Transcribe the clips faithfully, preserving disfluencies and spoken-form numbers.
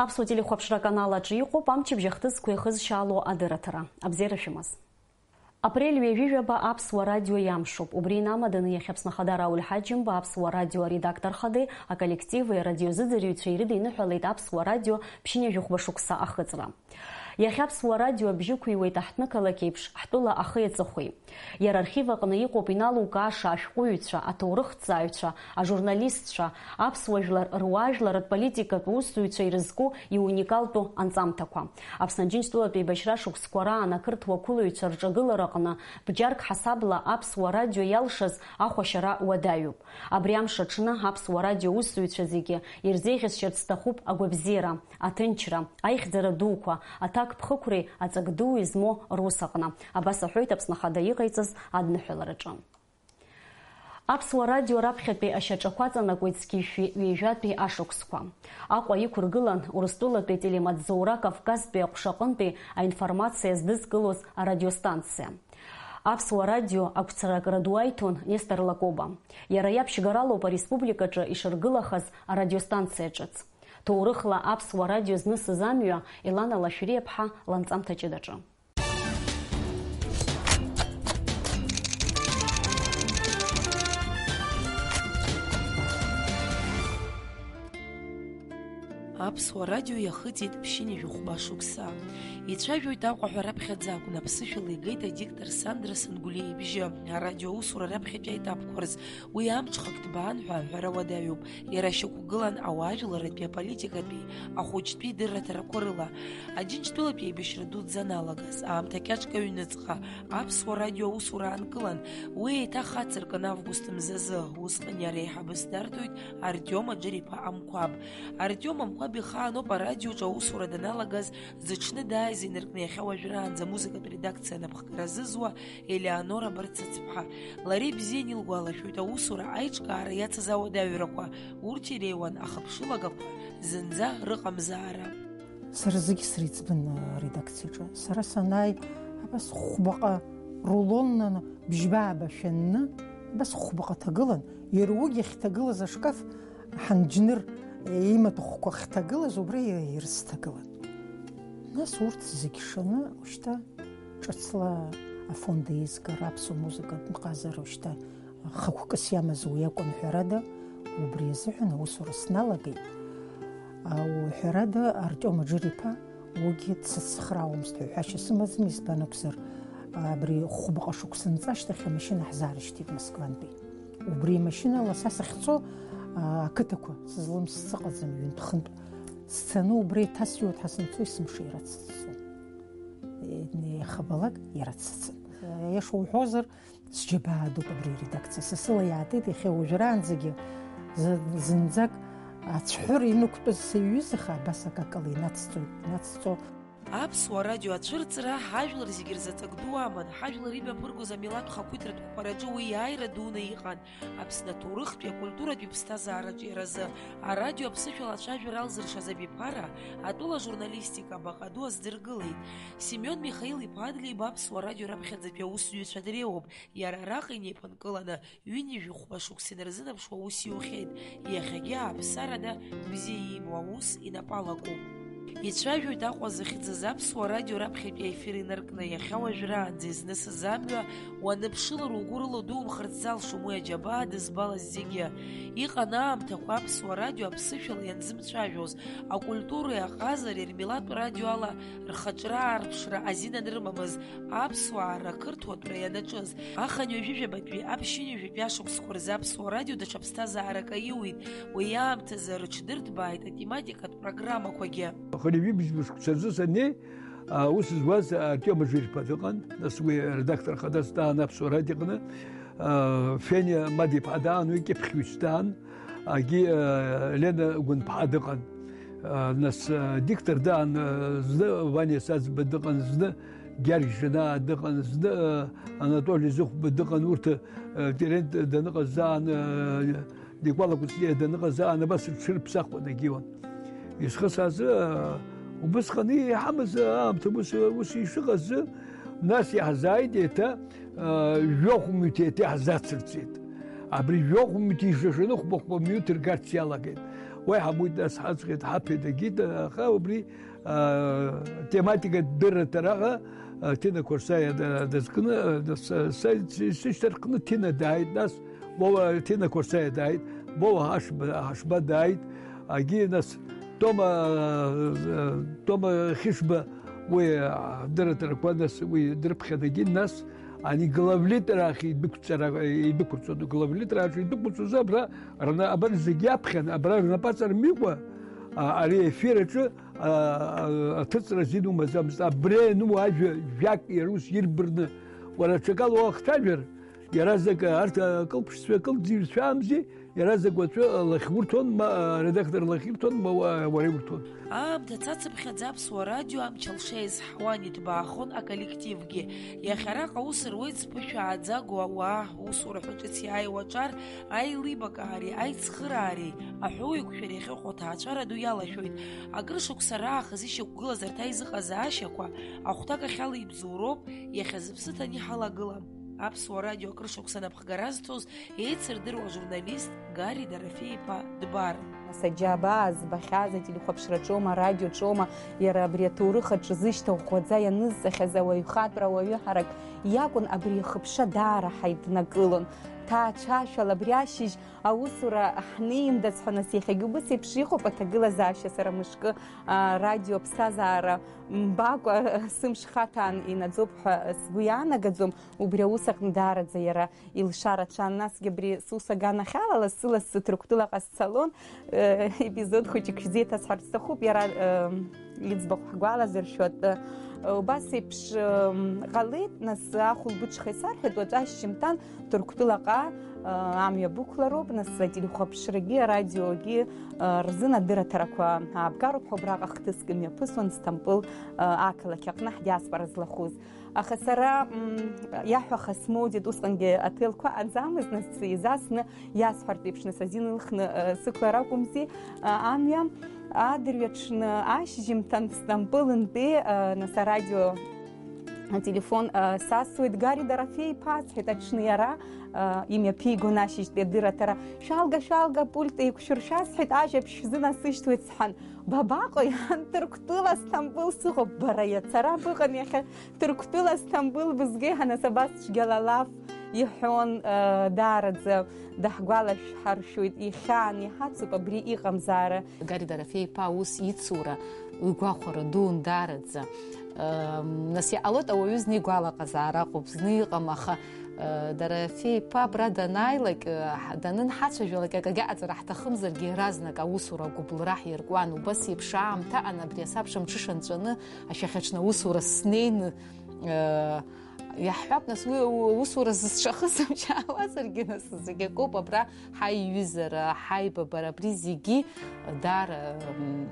Аԥсуа телехәаԥшра аканал аҿы иҟоуп амчыбжь ахҭысқәа иахызшьаало адырраҭара. Абзиара шәымаз. Апрель ҩажәи жәаба Аԥсуа радио иамшуп. Убри инамаданы иахьа Аԥсны Ахада Рауль Ҳаџьымба Аԥсуа радио аредактор хадеи аколлективи арадиозыӡырҩцәеи ирыдиныҳәалеит Аԥсуа радио ԥшьынҩажәи хәба шықәса ахыҵра. Иахьа Аԥсуа радио абжьы ықәиуеит аҳҭнықалақь еиԥш ҳтәыла ахи аҵыхәеи. Иара архив аҟны иҟоуп иналукааша ашәҟәыҩҩцәа, аҭоурыхҭҵааҩцәа, ажурналистцәа, аԥсуа жәлар руаажәларратә политикатә усзуҩцәа ирызку иуникалтәу анҵамҭақәа. Аԥсны Аџьынџьтәылатә еибашьра шықәсқәа раан ақырҭуа ақәылаҩцәа рҿагылараҟны бџьарк ҳасабла Аԥсуа радио иалшаз ахәашьара уадаҩуп. Абри амш аҽны Аԥсуа радио аусзуҩцәа зегьы ирзеиӷьасшьарц сҭахуп агәабзиара, аҭынчра, аихьӡара дуқәа, аҭакԥхықәреи аҵак дуи змоу рус аҟны, абас аҳәоит Аԥсны Ахада иҟаиҵаз адныҳәалараҿы. Аԥсуа радио раԥхьатәи ашьаҿақәа аҵанакуеит зқьи жәшәи ҩажәатәи ашықәсқәа. Аҟәа иқәыргылан Урыстәылатәи ателемаҵзура Кавказтәи аҟәшаҟынтәи аинформациа здызкылоз арадиостанциа. Аԥсуа радио агәцаракра ду аиҭон Нестор Лакоба. Иара иаԥшьгаралоуп ареспубликаҿы ишыргылахаз арадиостанциа ҿыц. Ҭоурыхла Аԥсуа радио знысыз амҩа Елана Лашәриаԥҳа ланҵамҭа ҷыдаҿы. Аԥсуа радио иахыҵит ԥшьынҩажәи хәба шықәса. Ицәажәоит Аҟәа ҳәа раԥхьаӡа акәын, аԥсышәала игеит адиктор Сандра Сангәлиа ибжьы. Арадио аусура раԥхьатәи аетапқәа рзы уи амҽхак ҭбаан ҳәа аҳәара уадаҩуп. Иара шьақәгылан ауаажәларратәи, аполитикатәи, ахәыҷтәи дырраҭарақәа рыла. Аџьынџьтәылатәи еибашьра дуӡӡа аналагаз, аамҭа кьаҿк аҩныҵҟа, Аԥсуа радио аусура аанкылан, уи еиҭах ацыркын август мзазы, усҟан иара аиҳабыс дарҭоит Артиом Аџыр-иԥа Амқәаб. Артиом Амқәаб ихаан ауп арадиоҿы аусура даналагаз, зыҽны дааиз инаркны иахьа уажәраанӡа амузыкатә редакциа анапхгара зызуа Елеонора Барцыцԥҳа. Лара ибзианы илгәалашәоит аусура аиҿкаара иацыз ауадаҩрақәа, урҭ иреиуан ахыԥшылагақәа зынӡа рыҟамзаара. Сара зегьы среиҵбын аредакциаҿы. Сара санааи, абас хәбаҟа рулоннан бжьба-ааба шәанны, абас хәбаҟа ҭагылан, иара уигь ахьҭагылаз ашкаф, ҳанџьныр имаҭәахәқәа ахьҭагылаз, убра ирысҭагылан. Нас урҭ зегь шаны, ушьҭа ҿыцла афонд еизгара, аԥсуа музыкатә ҟазара, ушьҭа хықәкыс иамаз уи акәын, ҳәарада, убри азыҳәан аусура сналагеит. А, ҳәарада, Артиом Аџыр-иԥа, уигьы дсыцхраауамызт ҳәа ҳәашьа сымаӡам, избан акәзар, абри хәбаҟа шықәса нҵа ашьҭахь амашьына ҳзаарышьҭит Москвантәи. Убри амашьынала са сахьцо, а, ақыҭақәа сызлымсыц ыҟаӡам, ҩынтә-хынтә сцаны убра еиҭасҩуеит ҳәа санцо, есымша иара дсыццон. Е, иахабалак иара дсыцын. Аиаша уҳәозар, сџьабаа дууп абри аредакциа. Са сыла иаатит иахьа уажәраанӡагьы зы-, зынӡак ацәҳәыра инықәтәаз сыҩызаха, абас акакала инацҵоит, инацҵо. Аԥсуа радио ацәырҵра ҳажәлар зегьы рзы ҵак ду аман, ҳажәлар имҩаԥыргоз амилаҭ хақәиҭратә қәԥараҿы уи иааира дуны иҟан. Аԥсны аҭоурыхтәи акультуратәи ԥсҭазаараҿы иаразы арадио аԥсышәала ацәажәара алзыршаз абиԥара атәыла ажурналистика абаҟа ду аздыргылеит. Семион Михаил-иԥа Адлеиба Аԥсуа радио раԥхьаӡатәи аусзуҩцәа дреиуоуп. Иара араҟа инеиԥынкыланы ҩынҩажәи хәба шықәса инарзынаԥшуа аус иухьеит. Иахьагьы ааԥсарада бзиа иимоу аус инапы алакуп. Ицәажәоит Аҟәа зыхьӡыз Аԥсуа радио раԥхьатәи аефир инаркны, иахьа уажәраанӡа изнысыз амҩа уаныԥшылар, угәы рылоу думхарц залшом уи аџьабаа дызбалаз зегьы. Иҟан аамҭақәа Аԥсуа радио аԥсышәала ианзымцәажәоз, акультуреи аҟазареи рмилаҭтә радиоала рхаҿра аарԥшра азин анрымамыз, аԥсуаа рақырҭуатәра ианаҿыз. Ахынҩажәижәабатәи аԥшьынҩажәатәи ашықәсқәа рзы Аԥсуа радио даҽа ԥсҭазаарак аиуит. Уи аамҭазы рыҽдырҭбааит атематикатә программақәагьы. Хынҩажәи быжьба шықәсазы саннеи, аус зуаз Артиом Аџыр-иԥа дыҟан, нас уи аредактор хадас даан Аԥсуа радио аҟны, а, Фениа Мадиԥҳа даан, уи кьыԥхьҩыс даан, агьи, а, Лена Гәынԥҳа дыҟан. А, нас, а, диктор даан, а, зны Ваниа Саӡба дыҟан, зны Гьаргь Џьанаа дыҟан, зны, а, Анатоли Зыхәба дыҟан, урҭ, а, Терент даныҟаз даан, а, Никәала Кәыҵниа даныҟаз аан абас рҽырԥсахуан, егьиуан. Исхысаазы, аа, убысҟан иҳамаз аамҭа ус, ус ишыҟазы, нас иаҳзааит еиҭа, аа, жәохә минуҭ еиҭа иаҳзацырҵеит. Абри жәохә минуҭ ишашаны хәба-хәба минуҭ ргарц иалагеит. Уи ҳамуит, нас ҳаҵҟьеит, ҳаԥеит, агеит, аха убри, а, тематика дырраҭараҟа, а, Ҭина Қәарсаиа да-, дазкны, а, са, са, сышьҭахьҟны Ҭина дааит, нас Вова, Ҭина Қәарсаиа дааит, Вова Ҳашба, Ҳашба дааит, агьи, нас Тома, а, Тома Хьышба, уи, а, дырраҭарақәа, нас уи дрыԥхьан, агьи, нас ани главлитра ахь идәықәҵара, идәықәырҵон, главлитра аҿы идәықәырҵоз абра Рна-, абар зегь иаԥхьан, абра рнапаҵарамикәа, а, ари аефир аҿы, а, а, аҭыҵра азин умаӡамызт. Абри иану ажәа жәак иара ус ирбырны, уара аҽакала уахцәажәар, иаразнак арҭ акылԥшцәа, акылӡырҩцәа амзи, иаразнак уаҵәы лахь урҭон, ма, а, аредактор лахь ирҭон, ма уа-, уара иурҭон. Аамҭа цацыԥхьаӡа Аԥсуа радио амч алшеизҳауан, иҭбаахон аколлективгьы. Иахьа араҟа аус руеит зԥышәааӡагоу ауаа, усура ҳәа ҿыц иааиуа аҿар, аилибакаареи аицхыраареи, аҳәоуеиқәшәара иахьыҟоу аҭаацәара ду иалашәоит. Акыр шықәса раахыс ишьақәгылаз арҭ аизыҟазаашьақәа ахәҭак ахь алеибзоуроуп иахьа зыԥсы ҭаны иҳалагылам. Аԥсуа радио акыр шықәса напхгара зҭоз еицырдыруа ажурналист Гари Дорофеи-иԥа Дбар. Нас аџьабаа збахьаз ателехәаԥшраҿоума, арадиоҿоума, иара абри аҭоурых аҿы зышьҭа ӷәӷәаӡа ианызҵахьаз ауаҩхатәра ауаҩы ҳарак иакәын, абри ахыԥша даара ҳаиднакылон. Ҭаацәашәала абри ашьыжь аусура ҳнеиндаз ҳәа, нас иахьагьы убыс еиԥш иҟоуп аҭагылазаашьа, сара мышкы, а, радио аԥсҭазаара мбакәа сымш хаҭаан инаӡоуп ҳәа сгәы иаанагаӡом, убри аус аҟны даараӡа иара илшара цәан, насгьы абри сус аганахьала лассы-лассы Ҭырқәтәылаҟа сцалон, э, епизод хәыҷык шәзеиҭасҳәарц сҭахуп, иара, э, иӡбахә ҳгәалазыршәо атәы. Убас еиԥш, э, ҟалеит, нас ахәылбыҽха исарҳәеит, уаҵәы ашьжьымҭан Ҭырқәтәылаҟа, э, амҩа бықәлароуп, нас ателехәаԥшрагьы, арадиогьы, э, рзын адырраҭарақәа аабгароуп ҳәа убраҟа хҭыск имҩаԥысуан Сҭампыл, э, ақалақь аҟны ҳдиаспора злахәыз. Аха сара, м, иаҳәаха смоуӡеит, усҟангьы аҭелқәа аӡамызт, нас изасны иасҳәартә еиԥш, нас азин ылхны, э, сықәлар акәымзи, э, амҩа. Адырҩаҽны ашьжьымҭан Стампылынтәи, э, нас арадио ателефон, э, сасуеит, Гари Дорофеи-иԥа, сҳәеит, аҽны иара, э, имҩаԥигон ашьыжьтәи адырраҭара. Шәалга, шәалга, апульт еиқәшәыршәа, сҳәеит, ажәабжь шәзынасышьҭуеит, сҳәан. Бабаҟои, ан Ҭырқәтәыла Сҭампыл сыҟоуп, бара иацара быҟан, иахьа Ҭырқәтәыла Сҭампыл бызгеи ҳәа, нас абас цәгьала лаф иҳәон, э, даараӡа даҳгәалашәҳаршәоит, ихьаан иҳацуп абри иҟамзаара. Гари Дорофеи-иԥа аус ицура уи гәахәара дуун даараӡа. Э, нас иҟалоит, ауаҩы зны игәалаҟазаара ыҟоуп, зны иҟам, аха Дорофеи-иԥа абра данааилак, данынҳацәажәалак, акагьы аҟаҵара ҳҭахымзаргьы, иаразнак аусура агәыбылра ҳиркуан. Убас еиԥш аамҭа аҟан абри асабша мҽыша нҵәаны ашәахьаҿны аусура снеины, иаҳҳәап, нас, уи аусура зысҿахысымчаауазаргьы, нас, зегь акоуп, абра ҳаиҩызара, ҳаибабара, абри зегьы даара, м,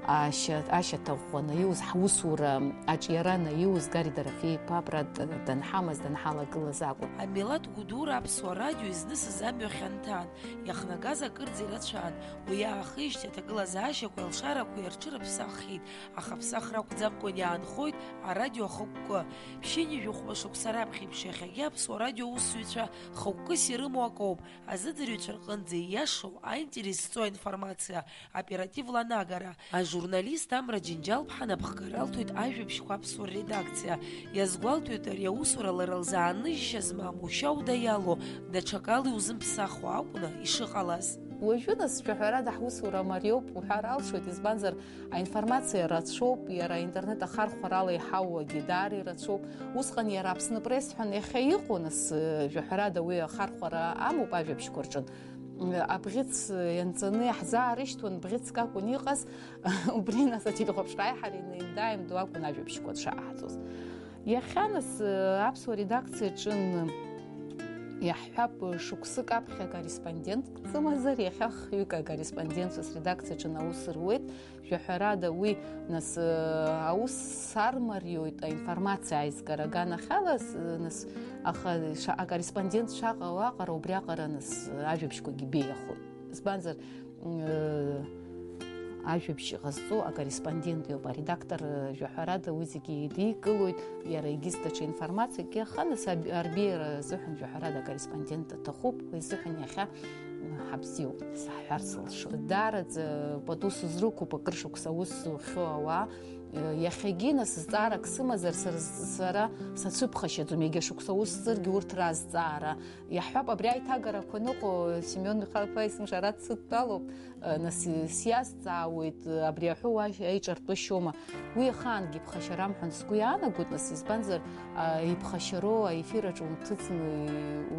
ашьа-, ашьаҭа ӷәӷәа анаиуз, ҳусура аҿиара анаиуз, Гари Дорофеи-иԥа абра д-, данҳамаз, данҳалагылаз акәын. Амилаҭ Гәдура Аԥсуа радио изнысыз амҩа хьанҭан, иахнагаз акырӡа ирацәан. Уи аахижьҭеи аҭагылазаашьақәеи алшарақәеи рҽырыԥсаххьеит, аха ԥсахра акәӡамкәан иаанхоит арадио ахықәкы. Ԥшьынҩажәи хәба шықәса раԥхьа еиԥш иахьагьы Аԥсуа радио аусзуҩцәа хықәкыс ирымоу акоуп. Азыӡырҩцәа рҟынӡа ииашоу, аинтерес зҵоу аинформациа, оперативла анагара. Ажурналист Амра Џьынџьал-ԥҳа напхгара алҭоит ажәабжьқәа аԥсуа редакциа. Иазгәалҭоит, ари аусура лара лзы ааныжьшьа змам, ушьа уда иалоу, даҽакала иузымԥсахуа акәны ишыҟалаз. Уажәы нас, жәаҳәарада, ҳусура мариоуп уҳәар алшоит, избанзар, аинформациа рацәоуп, иара аинтернет ахархәарала иҳауагьы даара ирацәоуп. Усҟан иара Аԥсны Пресс ҳәа иахьа иҟоу, нас, жәаҳәарада, уи ахархәара амоуп ажәабжьқәа рҿы. Абӷьыц ианҵаны иаҳзаарышьҭуан, бӷьыцк акәын иҟаз, убри нас ателехәаԥшра аиҳараҩны имда-аимдо акәын ажәабжьқәа дшаҟаҳҵоз. Иахьа нас аԥсуа редакциа аҿы, иаҳҳәап, шықәсык аԥхьа акорреспондентк сымазар, иахьа хҩык акорреспондентцәа средакциаҿы аус руеит. Жәаҳәарада, уи, нас, э, аус сармариоит аинформациа аизгара аганахьала, с-, нас, аха шаҟа акорреспондент шаҟа уаҟара, убриаҟара, нас, ажәабжьқәагьы беиахоит. Избанзар, э, ажәабжь ҟазҵо акорреспондент иоуп, аредактор, э, жәаҳәарада уи зегьы идикылоит, иара егьыс даҽа информациакгьы, аха, нас, аб-, арбеиара азыҳәан жәаҳәарада акорреспондент аҭахуп, уи азыҳәан иахьа ҳабзиоуп, саҳҳәар сылшоит. Даараӡа пату сызрықәуп акыр шықәса аус зухьоу ауаа. Иахьагьы, нас, зҵаарак сымазар, сара, сара сацәыԥхашьаӡом, иагьа шықәса аус зцыргьы урҭ разҵаара. Иаҳҳәап, абри аиҭагарақәа аныҟоу, Семион Михаил-иԥа есымша ара дсыдтәалоуп, нас, сиазҵаауеит, абри аҳәоу аиҿартәышьоума? Уи ахаангьы иԥхашьарам ҳәа сгәы иаанагоит, нас, избанзар, а, иԥхашьароу аефир аҿы унҭыҵны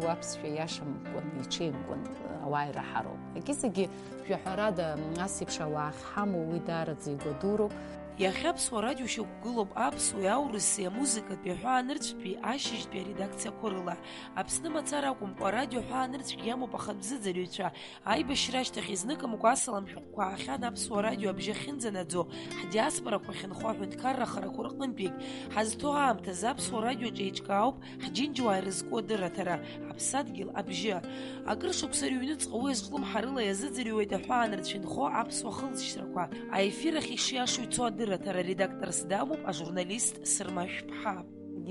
уаԥсшәа иашамкәан, иҽеимкәан, ауаа ираҳароуп. Акьысагьы, жәаҳәарада, ас еиԥш ауаа ахьҳамоу уи даараӡа игәадуроуп. Иахьа Аԥсуа радио шьақәгылоуп аԥсуеи аурысеи амузыкатәи аҳәаанырцәтәи ашьыжьтәи аредакциақәа рыла. Аԥсны мацара акәымкәа, арадио аҳәаанырцәгьы иамоуп ахатә зыӡырҩцәа. Аибашьра ашьҭахь изныкымкәа асалам шәҟәқәа аахьан Аԥсуа радио абжьы ахьынӡанаӡо, ҳдиаспорақәа ахьынхо аҳәынҭқарра харақәа рҟынтәигь. Ҳазҭоу аамҭазы Аԥсуа радиоҿы еиҿкаауп ҳџьынџьуаа ирызку адырраҭара, Аԥсадгьыл абжьы. Акыр шықәса рыҩныҵҟа уи азҿлымҳарыла иазыӡырҩуеит аҳәаанырцә инхо аԥсуа хылҵшьҭрақәа. Аефир ахь ишиашоу ицо адырраҭара редакторс дамоуп ажурналист Сырма Шәԥҳа.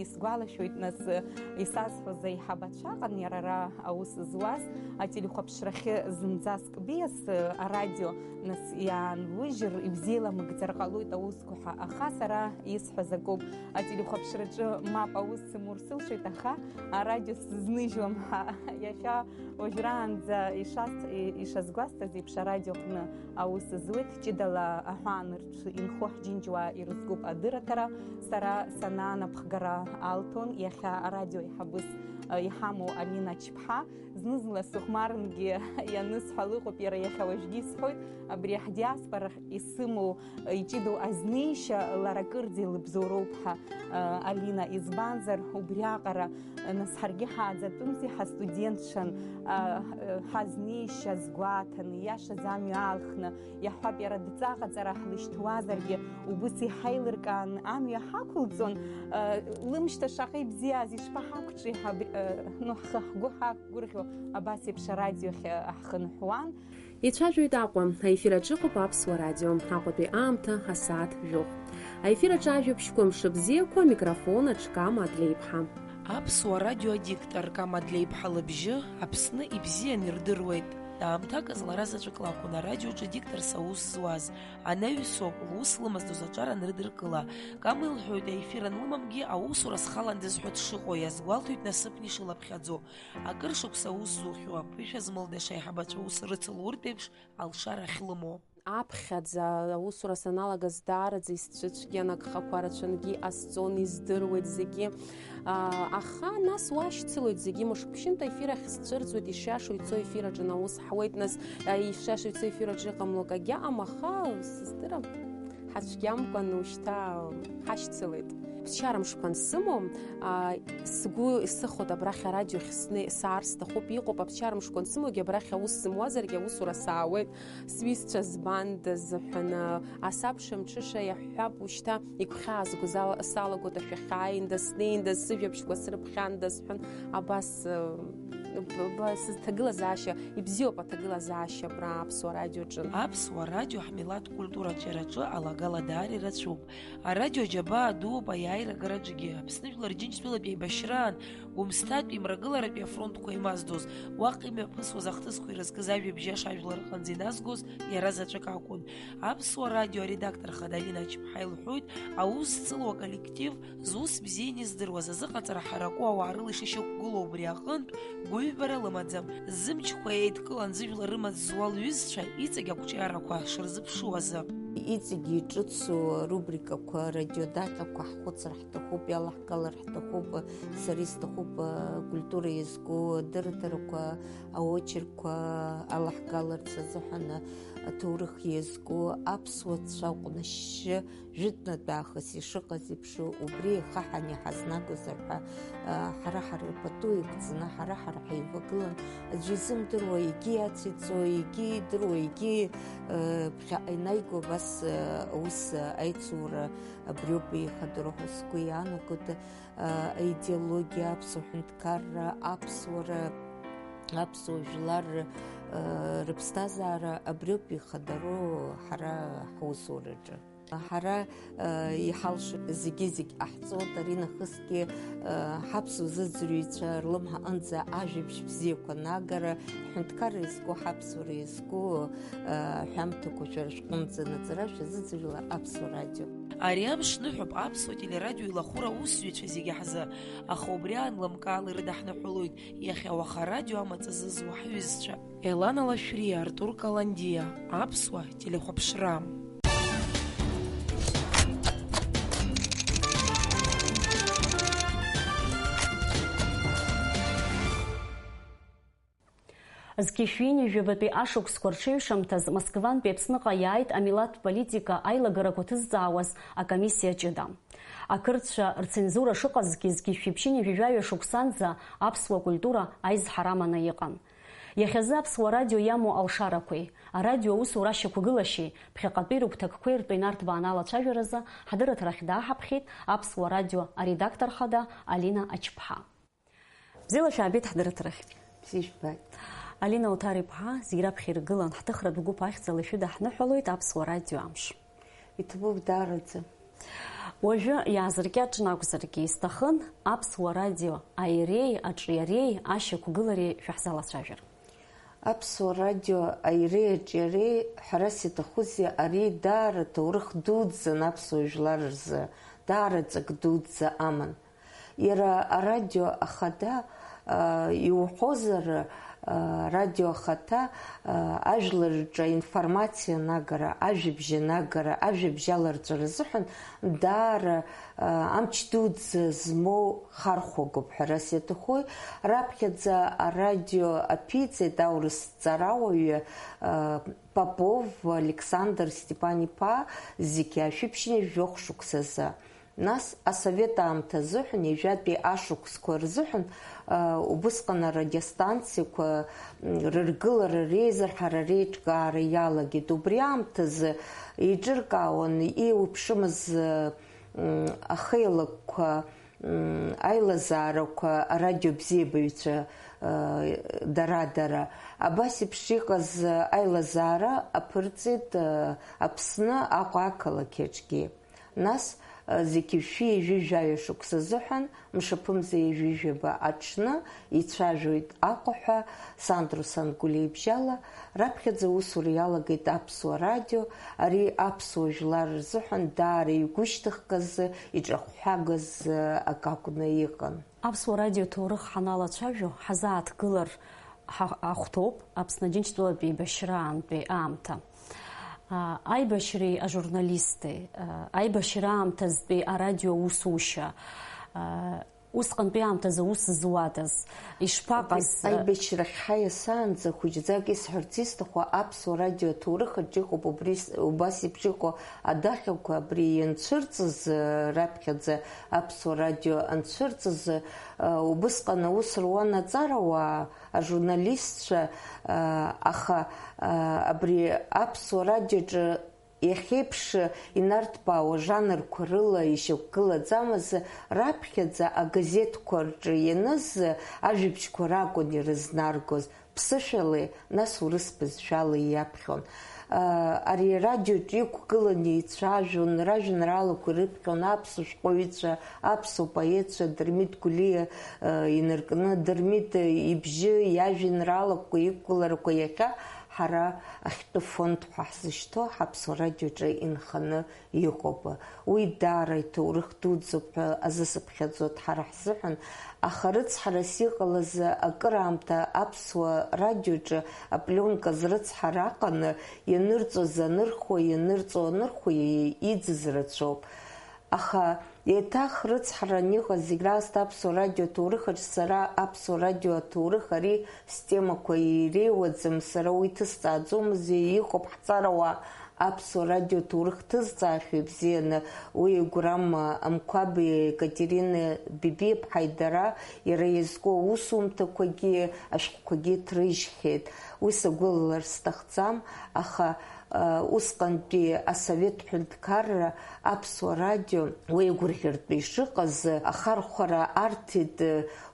Исгәалашәоит, нас, исазҳәоз аиҳабацәа ыҟан иара ара аус зуаз, ателехәаԥшрахьы зынӡаск биас, арадио, нас, иаанлыжьыр, ибзиаламыгӡар ҟалоит аусқәа ҳәа. Аха сара исҳәаз акоуп, ателехәаԥшраҿы мап аус сымур сылшоит, аха арадио сызныжьуам ҳәа. Иахьа уажәраанӡа ишас-, ишазгәасҭаз еиԥш, арадиоҟны аус зуеит, ҷыдала аҳәаанырцә инхо ҳџьынџьуаа ирызкуп адырраҭара. Сара санаанапхгара алҭон иахьа арадио аиҳабыс, э, иҳамоу Алина Ачԥҳа. Зны-зынла сыхәмарынгьы ианысҳәа лыҟоуп, иара иахьа уажәгьы исҳәоит, абри ҳдиаспорахь исымоу, э, иҷыдоу азнеишьа лара кырӡа илыбзоуроуп ҳәа, э, Алина, избанзар, убриаҟара, э, нас ҳаргьы ҳааӡатәымзи, ҳастудентцәан, э, э, ҳазнеишьа азгәаҭаны, иашаз амҩа аалхны, иаҳҳәап, иара дҵаҟаҵара ҳлышьҭуазаргьы, убыс иҳаилыркаан амҩа ҳақәылҵон, э, лымшьҭа шаҟа ибзиаз, ишԥаҳақәҿи ҳәа, э, ну, ҳхы ҳгәы ҳақәгәырӷьо, абас еиԥш арадио ахь, э, ҳхынҳәуан. Ицәажәоит Аҟәа, аефир аҿы ыҟоуп Аԥсуа радио, Аҟәатәи аамҭа асааҭ жәохә. Аефир аҿы ажәабжьқәа мшыбзиақәа, амикрофон аҿы Кама Адлеиԥҳа. Аԥсуа радио адиктор Кама Адлеиԥҳа лыбжьы Аԥсны ибзиан ирдыруеит. Аамҭак азы лара заҵәык лакәын арадиоҿы дикторс аус зуаз. Анаҩсоуп, лус лымаздоз аҿар анрыдыркыла. Кама илҳәоит, аефир анлымамгьы, аусура схаландаз ҳәа дшыҟоу, иазгәалҭоит насыԥны ишылаԥхьаӡо. Акыр шықәса аус зухьоу аԥышәа змылдаша аиҳабацәа аус рыцылуртә еиԥш алшара ахьлымоу. Аԥхьаӡа аусура саналагаз даараӡа исцәыцәгьан, агхақәа рацәангьы иҟасҵон, издыруеит зегьы. Аа, аха нас уашьцылоит зегьы, мышкәшьынтә аефир ахь сцәырҵуеит, ишиашоу ицо ефираҿы наус ҳуеит, нас, а, ишиашоу ицо ефираҿы иҟамло акагьы аҟам, аха сыздырам, ҳацәгьамкәан ушьҭа ҳашьцылеит. Ԥсшьара мшқәа ансымоу, а, сгәы исыхоит абрахь арадио ахь сны-, саар сҭахуп, иҟоуп, аԥсшьара мшқәа ансымоугьы абрахь аус зымуазаргьы аусура саауеит, сҩызцәа збандаз ҳәаны, асабша мҽыша иаҳҳәап, ушьҭа игәхьаазгоз ала-, салагоит, ашәахьааиндаз, снеиндаз, сыжәабжьқәа срыԥхьандаз ҳәан, абас, э, б-, б-, сызҭагылазаашьа, ибзиоуп аҭагылазаашьа абра Аԥсуа радиоҿы. Аԥсуа радио ҳмилаҭ культура аҿиараҿы алагала даара ирацәоуп. Арадио џьабаа дууп аиааира агараҿгьы. Аԥсны Жәлар Џьынџьтәылатәи аибашьраан, Гәымсҭатәи мрагыларатәи афронтқәа имаздоз, уаҟа имҩаԥысуаз ахҭысқәа ирызкыз ажәабжь иаша ажәлар рҟынӡа иназгоз иара заҵәык акәын. Аԥсуа радио аредактор хада Алина Ачԥҳа илҳәоит, аус зҵыло аколлектив, зус бзианы издыруаз, азыҟаҵара ҳараку ауаа рыла ишышьақәгылоу убри аҟынтә гәыҩбара лымаӡам. Зымчқәа еидкылан зыжәлар рымаҵ зуа лҩызцәа иҵегь ақәҿиарақәа шырзыԥшуазы. Иҵегь иҿыцу арубрикақәа, радиодаҟьақәа ҳхәыцыр ҳҭахуп, иалаҳгалар ҳҭахуп, сара исҭахуп, акультура иазку адырраҭарақәа, аочеркқәа алаҳгаларц азыҳәан, аҭоурых иазку аԥсуа цәа ҟәнашьшьы, жәытәнатә аахыс ишыҟаз еиԥш, убри еихаҳан иҳазнагозар ҳәа, ҳара-ҳара пату иқәҵаны, ҳара-ҳара ҳаивагылан, аӡәы изымдыруа, егьи иациҵо, егьи идыруа, егьи, ԥхьаҟа инаиго, абас, аус аицура абриоуп еихадароу ҳәа сгәы иаанагоит. Аидеологиа, аԥсуа ҳәынҭқарра, аԥсуара, аԥсуа жәлар, рыԥсҭазаара абриоуп ихадароу ҳара ҳусураҿы. Ҳара, э, иҳалшо зегьы-зегь ҟаҳҵоит, аринахысгьы, э, ҳаԥсуа зыӡырҩцәа рлымҳа аҟынӡа ажәабжь бзиақәа нагара, ҳҳәынҭқарра иазку, ҳаԥсуара иазку, э, ҳәамҭақәа шәара шәҟынӡа наӡара шәазыӡырҩла Аԥсуа радио. Ари амш ныҳәоуп аԥсуа телерадио илахәыра аусзуҩцәа зегьы ҳзы, аха убри аан лымкаала ирыдаҳныҳәалоит иахьа уаха арадио амаҵ зызуа ҳҩызцәа. Елана Лашәриа, Артур Каландиа, аԥсуа телехәаԥшра. Зқьи шәи ҩажәи жәабатәи ашықәсқәа рҽеиҩшамҭаз Москвантәи Аԥсныҟа иааит амилаҭтә политика аилагарақәа ҭызҵаауаз акомиссиа ҷыда. Ақырҭцәа рцензура шыҟазгьы, зқьи шәи ԥшьынҩажәи жәаҩа шықәсанӡа аԥсуа культура аизҳара аманы иҟан. Иахьазы Аԥсуа радио иамоу алшарақәеи, арадио аусура ашьақәгылашьеи, ԥхьаҟатәи рыгәҭакқәеи ртәы инарҭбааны алацәажәаразы ҳдырраҭарахь дааҳаԥхьеит Аԥсуа радио аредактор хада Алина Ачԥҳа. Бзиала шәаабеит ҳдырраҭарахь. Бзиа шәбааит. Алина Уҭар-иԥҳа, зегь раԥхьа иргылан ҳҭыхратә гәыԥ ахьӡала ишәыдаҳныҳәалоит Аԥсуа радио амш. Иҭабуп даараӡа. Уажәы иаазыркьаҿны акәзаргьы, исҭахын Аԥсуа радио аиреи аҿиареи ашьақәгылареи шәаҳзалацәажәар. Аԥсуа радио аиреи аҿиареи, ҳәарас иаҭахузеи, ари даара ҭоурых дуӡӡан аԥсуа жәлар рзы, даара ҵак дуӡӡа аман. Иара арадио ахада, а, иуҳәозар, а, радио ахаҭа, а, ажәлар рҿы аинформациа анагара, ажәабжь анагара, ажәабжь аларҵәара азыҳәан даара, а, амч дуӡӡа змоу хархәагоуп ҳәарас иаҭахуи. Раԥхьаӡа арадио аԥиҵеит аурыс ҵарауаҩы, а, Попов Александр Степан-иԥа, зқьи шәи ԥшьынҩажәи жәохә шықәсазы. Нас асовет аамҭа азыҳәан, ҩажәатәи ашықәсқәа рзыҳәан, а, убысҟан арадиостанциақәа, м, рыргылара, реизырҳара, реиҿкаара иалагеит. Убри аамҭазы еиҿыркаауан еиуеиԥшымыз, м, ахеилакқәа, м, аилазаарақәа, арадиобзиабаҩцәа, а, дара-дара. Абас еиԥш иҟаз аилазаара аԥырҵеит, а, Аԥсны Аҟәа ақалақь аҿгьы. Нас, зқьи шәи ҩажәи жәаҩа шықәса азыҳәан, мшаԥымза ҩажәи жәаба аҽны ицәажәоит Аҟәа ҳәа Сандро Сангәлиа ибжьала, раԥхьаӡа аусура иалагеит Аԥсуа радио, ари аԥсуа жәлар рзыҳәан даара игәышьҭыхгаз, иҿахәҳәагаз акы акәны иҟан. Аԥсуа радио ҭоурых ҳаналацәажәо, ҳазааҭгылар ҳа-, ҳахәҭоуп Аԥсны Џьынџьтәылатәи еибашьраантәи аамҭа. А, аибашьреи ажурналисти, а, аибашьра аамҭазтәи арадио аусушьа, а, усҟантәи аамҭазы аус зуадаз, ишԥаҟаз, а, Аибашьрахь ҳаиасаанӡа хәыҷӡак исҳәарц исҭаху, Аԥсуа радио аҭоурых аҿы иҟоуп убри с-, убас еиԥш иҟоу адаҟьақәа, абри ианцәырҵыз, а, раԥхьаӡа Аԥсуа радио анцәырҵыз, а, убысҟан аус руан аҵарауаа, ажурналистцәа, а, аха, а, абри Аԥсуа радиоҿы иахьеиԥш инарҭбаауа жанрқәа рыла ишьақәгылаӡамыз, раԥхьаӡа агазеҭқәа рҿы ианыз ажәабжьқәа ракәын ирызнаргоз, ԥсышәалеи, нас урыс бызшәалеи иаԥхьон. А, ари арадиоҿы иқәгыланы еицәажәон, ражәеинраалақәа ирыԥхьон аԥсуа шәҟәыҩҩцәа, аԥсуа поетцәа, Дырмит Гәлиа, а, инаркны, Дырмит ибжьы, иажәеинраалақәа, иқәгыларақәа иахьа ҳара ахьтәы фонд ҳәа ҳзышьҭоу ҳаԥсуа радиоҿы инханы иҟоуп. Уи даара иҭоурых дуӡӡоуп ҳәа азысыԥхьаӡоит ҳара ҳзыҳәан, аха рыцҳарас иҟалаз акыраамҭа аԥсуа радиоҿы апленка зрыцҳара аҟаны ианырҵоз анырхуа, ианырҵо анырхуа иӡыз рацәоуп. Аха еиҭах рыцҳара аниҟаз зегь раасҭа Аԥсуа радио аҭоурыхаҿ сара Аԥсуа радио аҭоурых ари стемақәа иреиуаӡам, сара уи ҭысҵааӡомызт, иҟоуп ҳҵарауаа Аԥсуа радио аҭоурых ҭызҵаахьоу ибзианы, уи Гәырам Амқәаби Екатерина Бибиаԥҳаи дара, иара иазку аусумҭақәагьы, ашәҟәқәагьы ҭрыжьхьеит. Уи сагәылалар сҭахӡам, аха, а, усҟантәи асовет ҳәынҭқарра Аԥсуа радио уеигәырӷьартә ишыҟаз ахархәара арҭеит,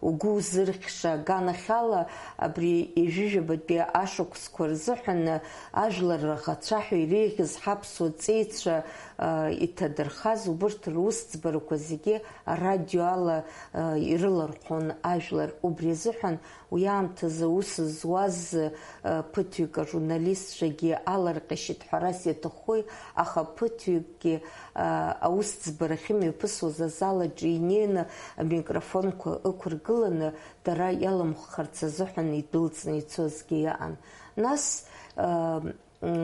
угәы узырхьша аганахьала абри ҩажәижәабатәи ашықәсқәа рзыҳәан ажәлар раӷацәа ҳәа иреи-, Зегьы зҳаԥсуа ҵеицәа, а, иҭадырхаз убырҭ русӡбарақәа зегьы арадио ала, а, ирылархәон ажәлар. Убри азыҳәан уи аамҭазы аус зуаз, а, ԥыҭҩык ажурналистцәагьы аларҟьашьеит ҳәарас иаҭаххои, аха ԥыҭҩыкгьы, а, аусӡбарахь имҩаԥысуаз азал аҿы инеины амикрофонқәа ықәыргыланы дара иаламхәхарц азыҳәан идәылҵны ицозгьы иаан. Нас, а,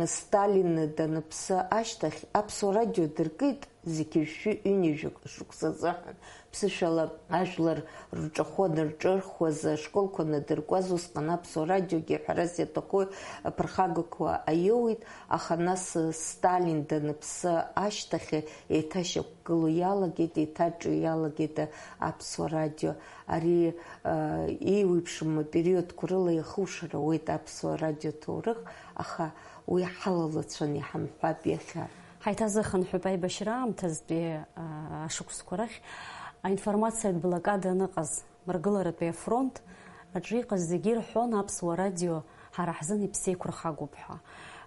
Сталин даныԥсы ашьҭахь Аԥсуа радио дыркит, зегьы жәшәи ҩынҩажәи шықәса азыҳәан, ԥсышәала ажәлар рҿахәы анырҿырхуаз, ашколқәа анадыркуаз, усҟан Аԥсуа радиогьы, ҳәарас иаҭаху, аԥырхагақәа аиоуит, аха нас Сталин даныԥсы ашьҭахь еиҭашьақәгыло иалагеит, еиҭаҿио иалагеит Аԥсуа радио. Ари, а, еиуеиԥшым апериодқәа рыла иахушара ауеит Аԥсуа радио ҭоурых, аха уи ҳалалацәан иҳамҳәап иахьа. Ҳаиҭазыхынҳәып аибашьра аамҭазтәи, а, ашықәсқәа рахь аинформациатә блокада аныҟаз, мыргыларатәи афронт аҿы иҟаз зегьы ирҳәон Аԥсуа радио ҳара ҳзын иԥсеиқәырхагоуп ҳәа.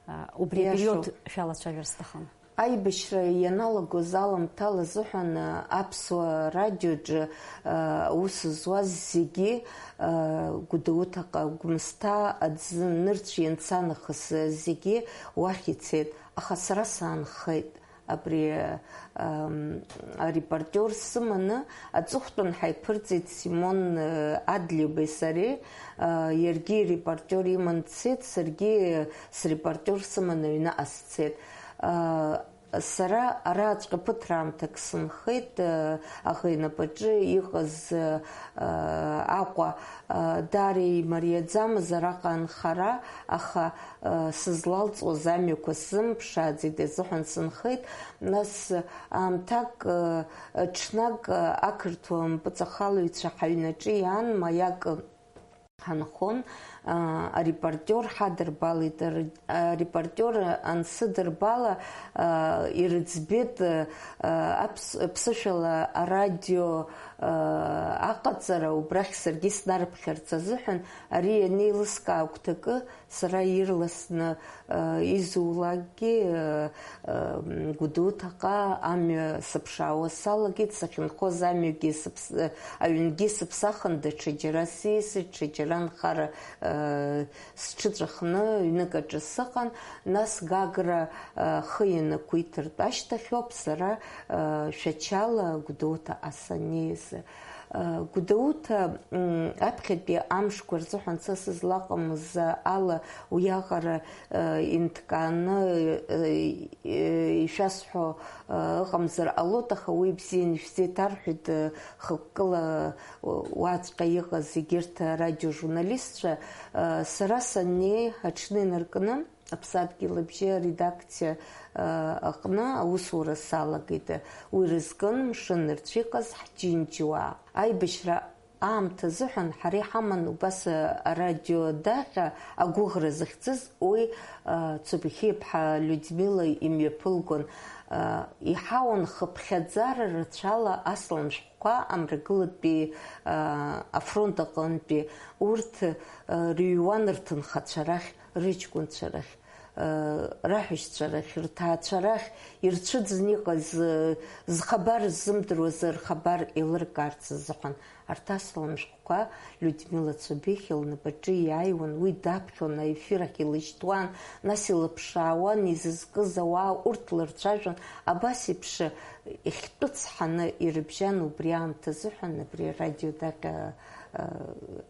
А, убри Иашоуп. Апериод шәалацәажәар сҭахын. Аибашьра ианалагоз аламҭала азыҳәан, а, Аԥсуа радиоаҿы, а, аус зуаз зегьы, а, Гәдоуҭаҟа, Гәымсҭа аӡы нырцә ианца нахыс, а, зегьы уахь ицеит, аха сара саанхеит. Абри, ам, арепортиор сыманы аҵыхәтәан ҳаиԥырҵит Симон, э, Адлеибеи сареи, э, иаргьы репортиор иман дцеит, саргьы срепортиор сыманы аҩныҟа сцеит. Э, сара араҵәҟьа ԥыҭраамҭак сынхеит, э, аӷа инапаҿы иҟаз, э, Аҟәа, э, даара имариаӡамыз араҟа анхара, аха, э, сызлалҵуаз амҩақәа сзымԥшааӡеит азыҳәан сынхеит. Нас аамҭак, э, ҽнак, э, ақырҭуа мпыҵахалаҩцәа ҳаҩнаҿы иаан, маиак ҳанхон, а, арепортиор ҳадырбалеит. Ар-, арепортиор ансыдырбала, а, ирыӡбеит, а, аԥс-, ԥсышәала арадио, а, аҟаҵара, убрахь саргьы снарыԥхьарц азыҳәан, ари ианеилыскаа агәҭакы, сара ирласны, а, изулакгьы, а, Гәдоуҭаҟа амҩа сыԥшаауа салагеит, сахьынхоз амҩагьы сыԥс-, аҩнгьы сыԥсахын, даҽаџьара сеисит, ҽаџьара нхара, э, сҽыҵәахны ҩнык аҿы сыҟан, нас Гагра, э, ахы ианақәиҭыртә ашьҭахьоуп сара, э, Шәачала Гәдоуҭаҟа саннеиз. Гәдоуҭа, м, аԥхьатәи амшқәа рзыҳәан са сызлаҟамыз ала уиаҟара, э, инҭкааны, э, э, ишәасҳәо, э, ыҟамзар ҟалоит, аха уи бзианы ишәзеиҭарҳәеит, э, хықәкыла уаҵәҟьа иҟаз егьырҭ арадиожурналистцәа, э, сара саннеи аҽны инаркны, Аԥсадгьыл абжьы аредакциа, э, аҟны аусура салагеит. Уи рызкын мшын рцәа иҟаз ҳџьынџьуаа. Аибашьра аамҭа азыҳәан ҳара иҳаман убас, э, арадиодаҟьа агәыӷра захьӡыз уи, э, Цобихиаԥҳа Людмила имҩаԥылгон. Э, иҳауан хыԥхьаӡара рацәала аслан шәҟәқәа амрагылатәи, э, афронт аҟынтәи. Урҭ, э, рыҩуан рҭынхацәа рахь, рыҷкәынцәа рахь, э, раҳәшьцәа рахь, рҭаацәа рахь ирцәыӡны иҟаз, э, зхабар ззымдыруаз рхабар еилыркаарц азыҳәан. Арҭ аслан шәҟәқәа Людмила Цобихиа лнапаҿы иааиуан, уи даԥхьон, аефир ахь илышьҭуан, нас илыԥшаауан, изызкыз ауаа урҭ лырцәажәон, абас еиԥш, э, ихьтәы цҳаны ирыбжьан убри аамҭа азыҳәан абри арадиодаҟьа, э,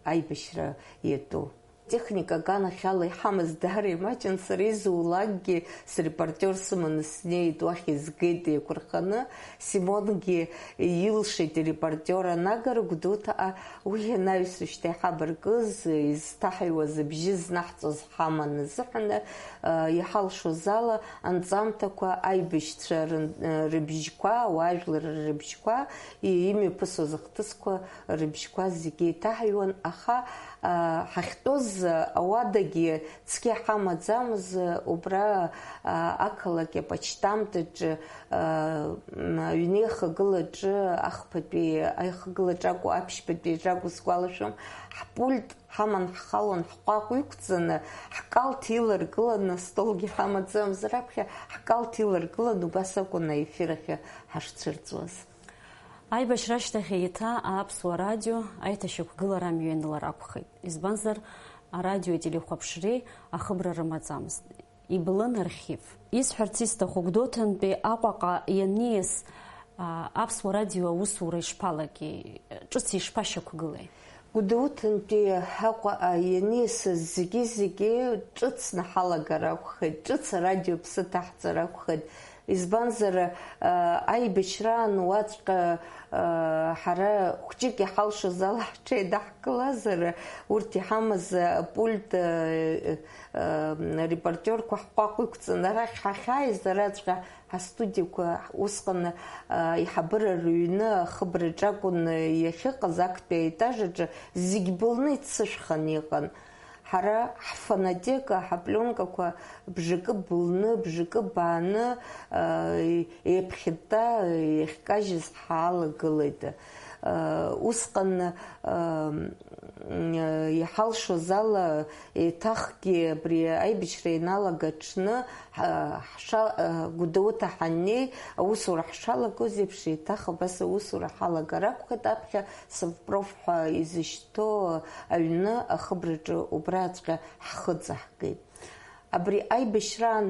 аибашьра иатәу. Техника аганахьала иҳамаз даара имаҷын, сара изулакгьы срепортиор сыманы снеит, уахь изгеит еиқәырханы, Симонгьы илшеит ирепортиор анагара. Гәдоуҭаҟа уи анаҩс уажәшьҭа иҳабаркыз, изҭаҳаҩуаз абжьы знаҳҵоз ҳаман азыҳәан, э, иҳалшоз ала анҵамҭақәа, аибашьцәа рын-, э, рыбжьқәа, ауаажәлар рыбжьқәа, и-, имҩаԥысуаз ахҭысқәа рыбжьқәа зегьы еиҭаҳаҩуан, аха, э, ҳахьтәоз Ауадагьы цқьа ҳамаӡамыз, убра, а, ақалақь апочтамтаҿы, а, м, аҩнеихагылаҿы, ахԥатәи аихагылаҿ акәу, аԥшьбатәи аҿы акәу сгәалашәом, ҳпульт ҳаман ҳхалон, ҳҟәаҟә иқәҵаны, ҳкалҭ иларгыланы, столгьы ҳамаӡамыз, раԥхьа ҳкалҭ иларгыланы, убас акәын аефир ахьы ҳашцәырҵуаз. Аибашьра ашьҭахь еиҭа Аԥсуа радио аиҭашьақәгылара амҩанылар акәхеит. Избанзар, арадиои ателехәаԥшреи ахыбра рымаӡамызт. Иблын архив. Исҳәарц исҭаху, Гәдоуҭантәи Аҟәаҟа ианиас, а, Аԥсуа радио аусура ишԥалагеи, ҿыц ишԥашьақәгылеи? Гәдоуҭантәи Аҟәаҟа ианиасыз зегьы-зегьы ҿыцны ҳалагар акәхеит, ҿыц арадио аԥсы ҭаҳҵар акәхеит. Избанзар, а, аибашьраан уаҵәҟьа, а, ҳара хәҷык иҳалшоз ала ҳҽеидаҳкылазар, урҭ иҳамаз апульт, а, а, репортерқәа ҳҟәаҟә иқәҵаны арахь ҳахьааиз, араҵәҟьа ҳастудиақәа усҟан, а, аиҳабыра рыҩны ахыбраҿы акәын иахьыҟаз, актәи аетаж аҿы зегь былны иццышәхан иҟан. Ҳара ҳфонотека, ҳапленкақәа бжакы былны, бжакы бааны, а, еиԥхьытта иахькажьыз ҳалагылеит. А, усҟан, а, м, иҳалшоз ала, еиҭахгьы абри аибашьра ианалага аҽны, ҳа-, ҳша-, а, Гәдоуҭа ҳаннеи, аусура ҳшалагоз еиԥш, еиҭах абас аусура ҳалагар акәхеит, аԥхьа Совпроф ҳәа изышьҭоу аҩны ахыбраҿы убраҵәҟьа ҳхы ҵаҳгеит. Абри аибашьраан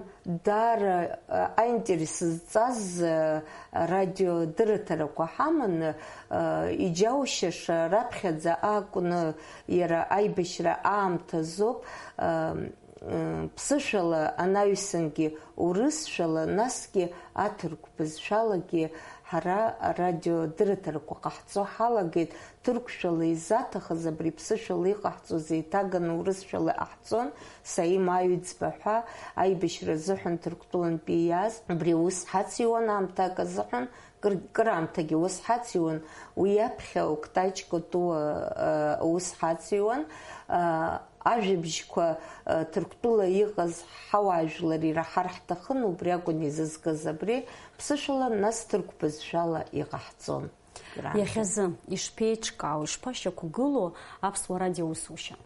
даара, а, аинтерес зҵаз, а, радиодырраҭарақәа ҳаман, а, иџьаушьаша раԥхьаӡа акәны иара аибашьра аамҭазоуп, а, м, ԥсышәала анаҩсангьы урысшәала, насгьы аҭырқә бызшәалагьы ҳара арадиодырраҭарақәа ҟаҳҵо ҳалагеит. Ҭырқәшәала изаҭахыз абри ԥсышәала иҟаҳҵоз еиҭаганы урысшәала иҟаҳҵон, Саим Аҩӡба ҳәа аибашьра азыҳәан Ҭырқәтәылантәи иааз, убри аус ҳациуан аамҭак азыҳәан, кыр-, кыраамҭагьы ус ҳациуан, уи аԥхьа Октач Котуа, э, аус ҳациуан, э, ажәабжьқәа, э, Ҭырқәтәыла иҟаз ҳауаажәлар ираҳар ҳҭахын, убри акәын изызкыз абри, ԥсышәала, нас ҭырқә бызшәала иҟаҳҵон. Иахьазы ишԥеиҿкаау, ишԥашьақәгылоу Аԥсуа радио аусушьа?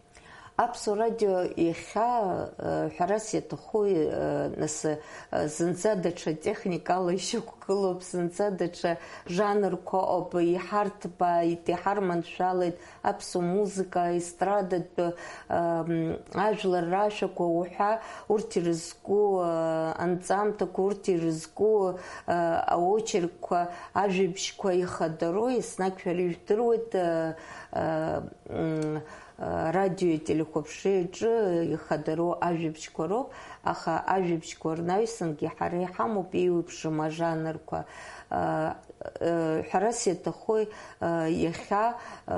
Аԥсуа радио иахьа, э, ҳәарас иаҭаху, э, нас, э, зынӡа даҽа техникала ишьақәгылоуп, зынӡа даҽа жанрқәа ыҟоуп, иҳарҭбааит, иҳарманшәалеит, аԥсуа музыка, аестрадатә, ам, ажәлар рашәақәа уҳәа, урҭ ирызку, а, анҵамҭақәа, урҭ ирызку, а, аочеркқәа, ажәабжьқәа ихадароу, еснагь шәара ижәдыруеит, а, а, м, а, радиои телехәаԥшреи аҿы ихадароу ажәабжьқәа роуп, аха ажәабжьқәа рнаҩсангьы ҳара иҳамоуп еиуеиԥшым ажанрқәа. А, э, ҳәарас иаҭаху, э, иахьа, э,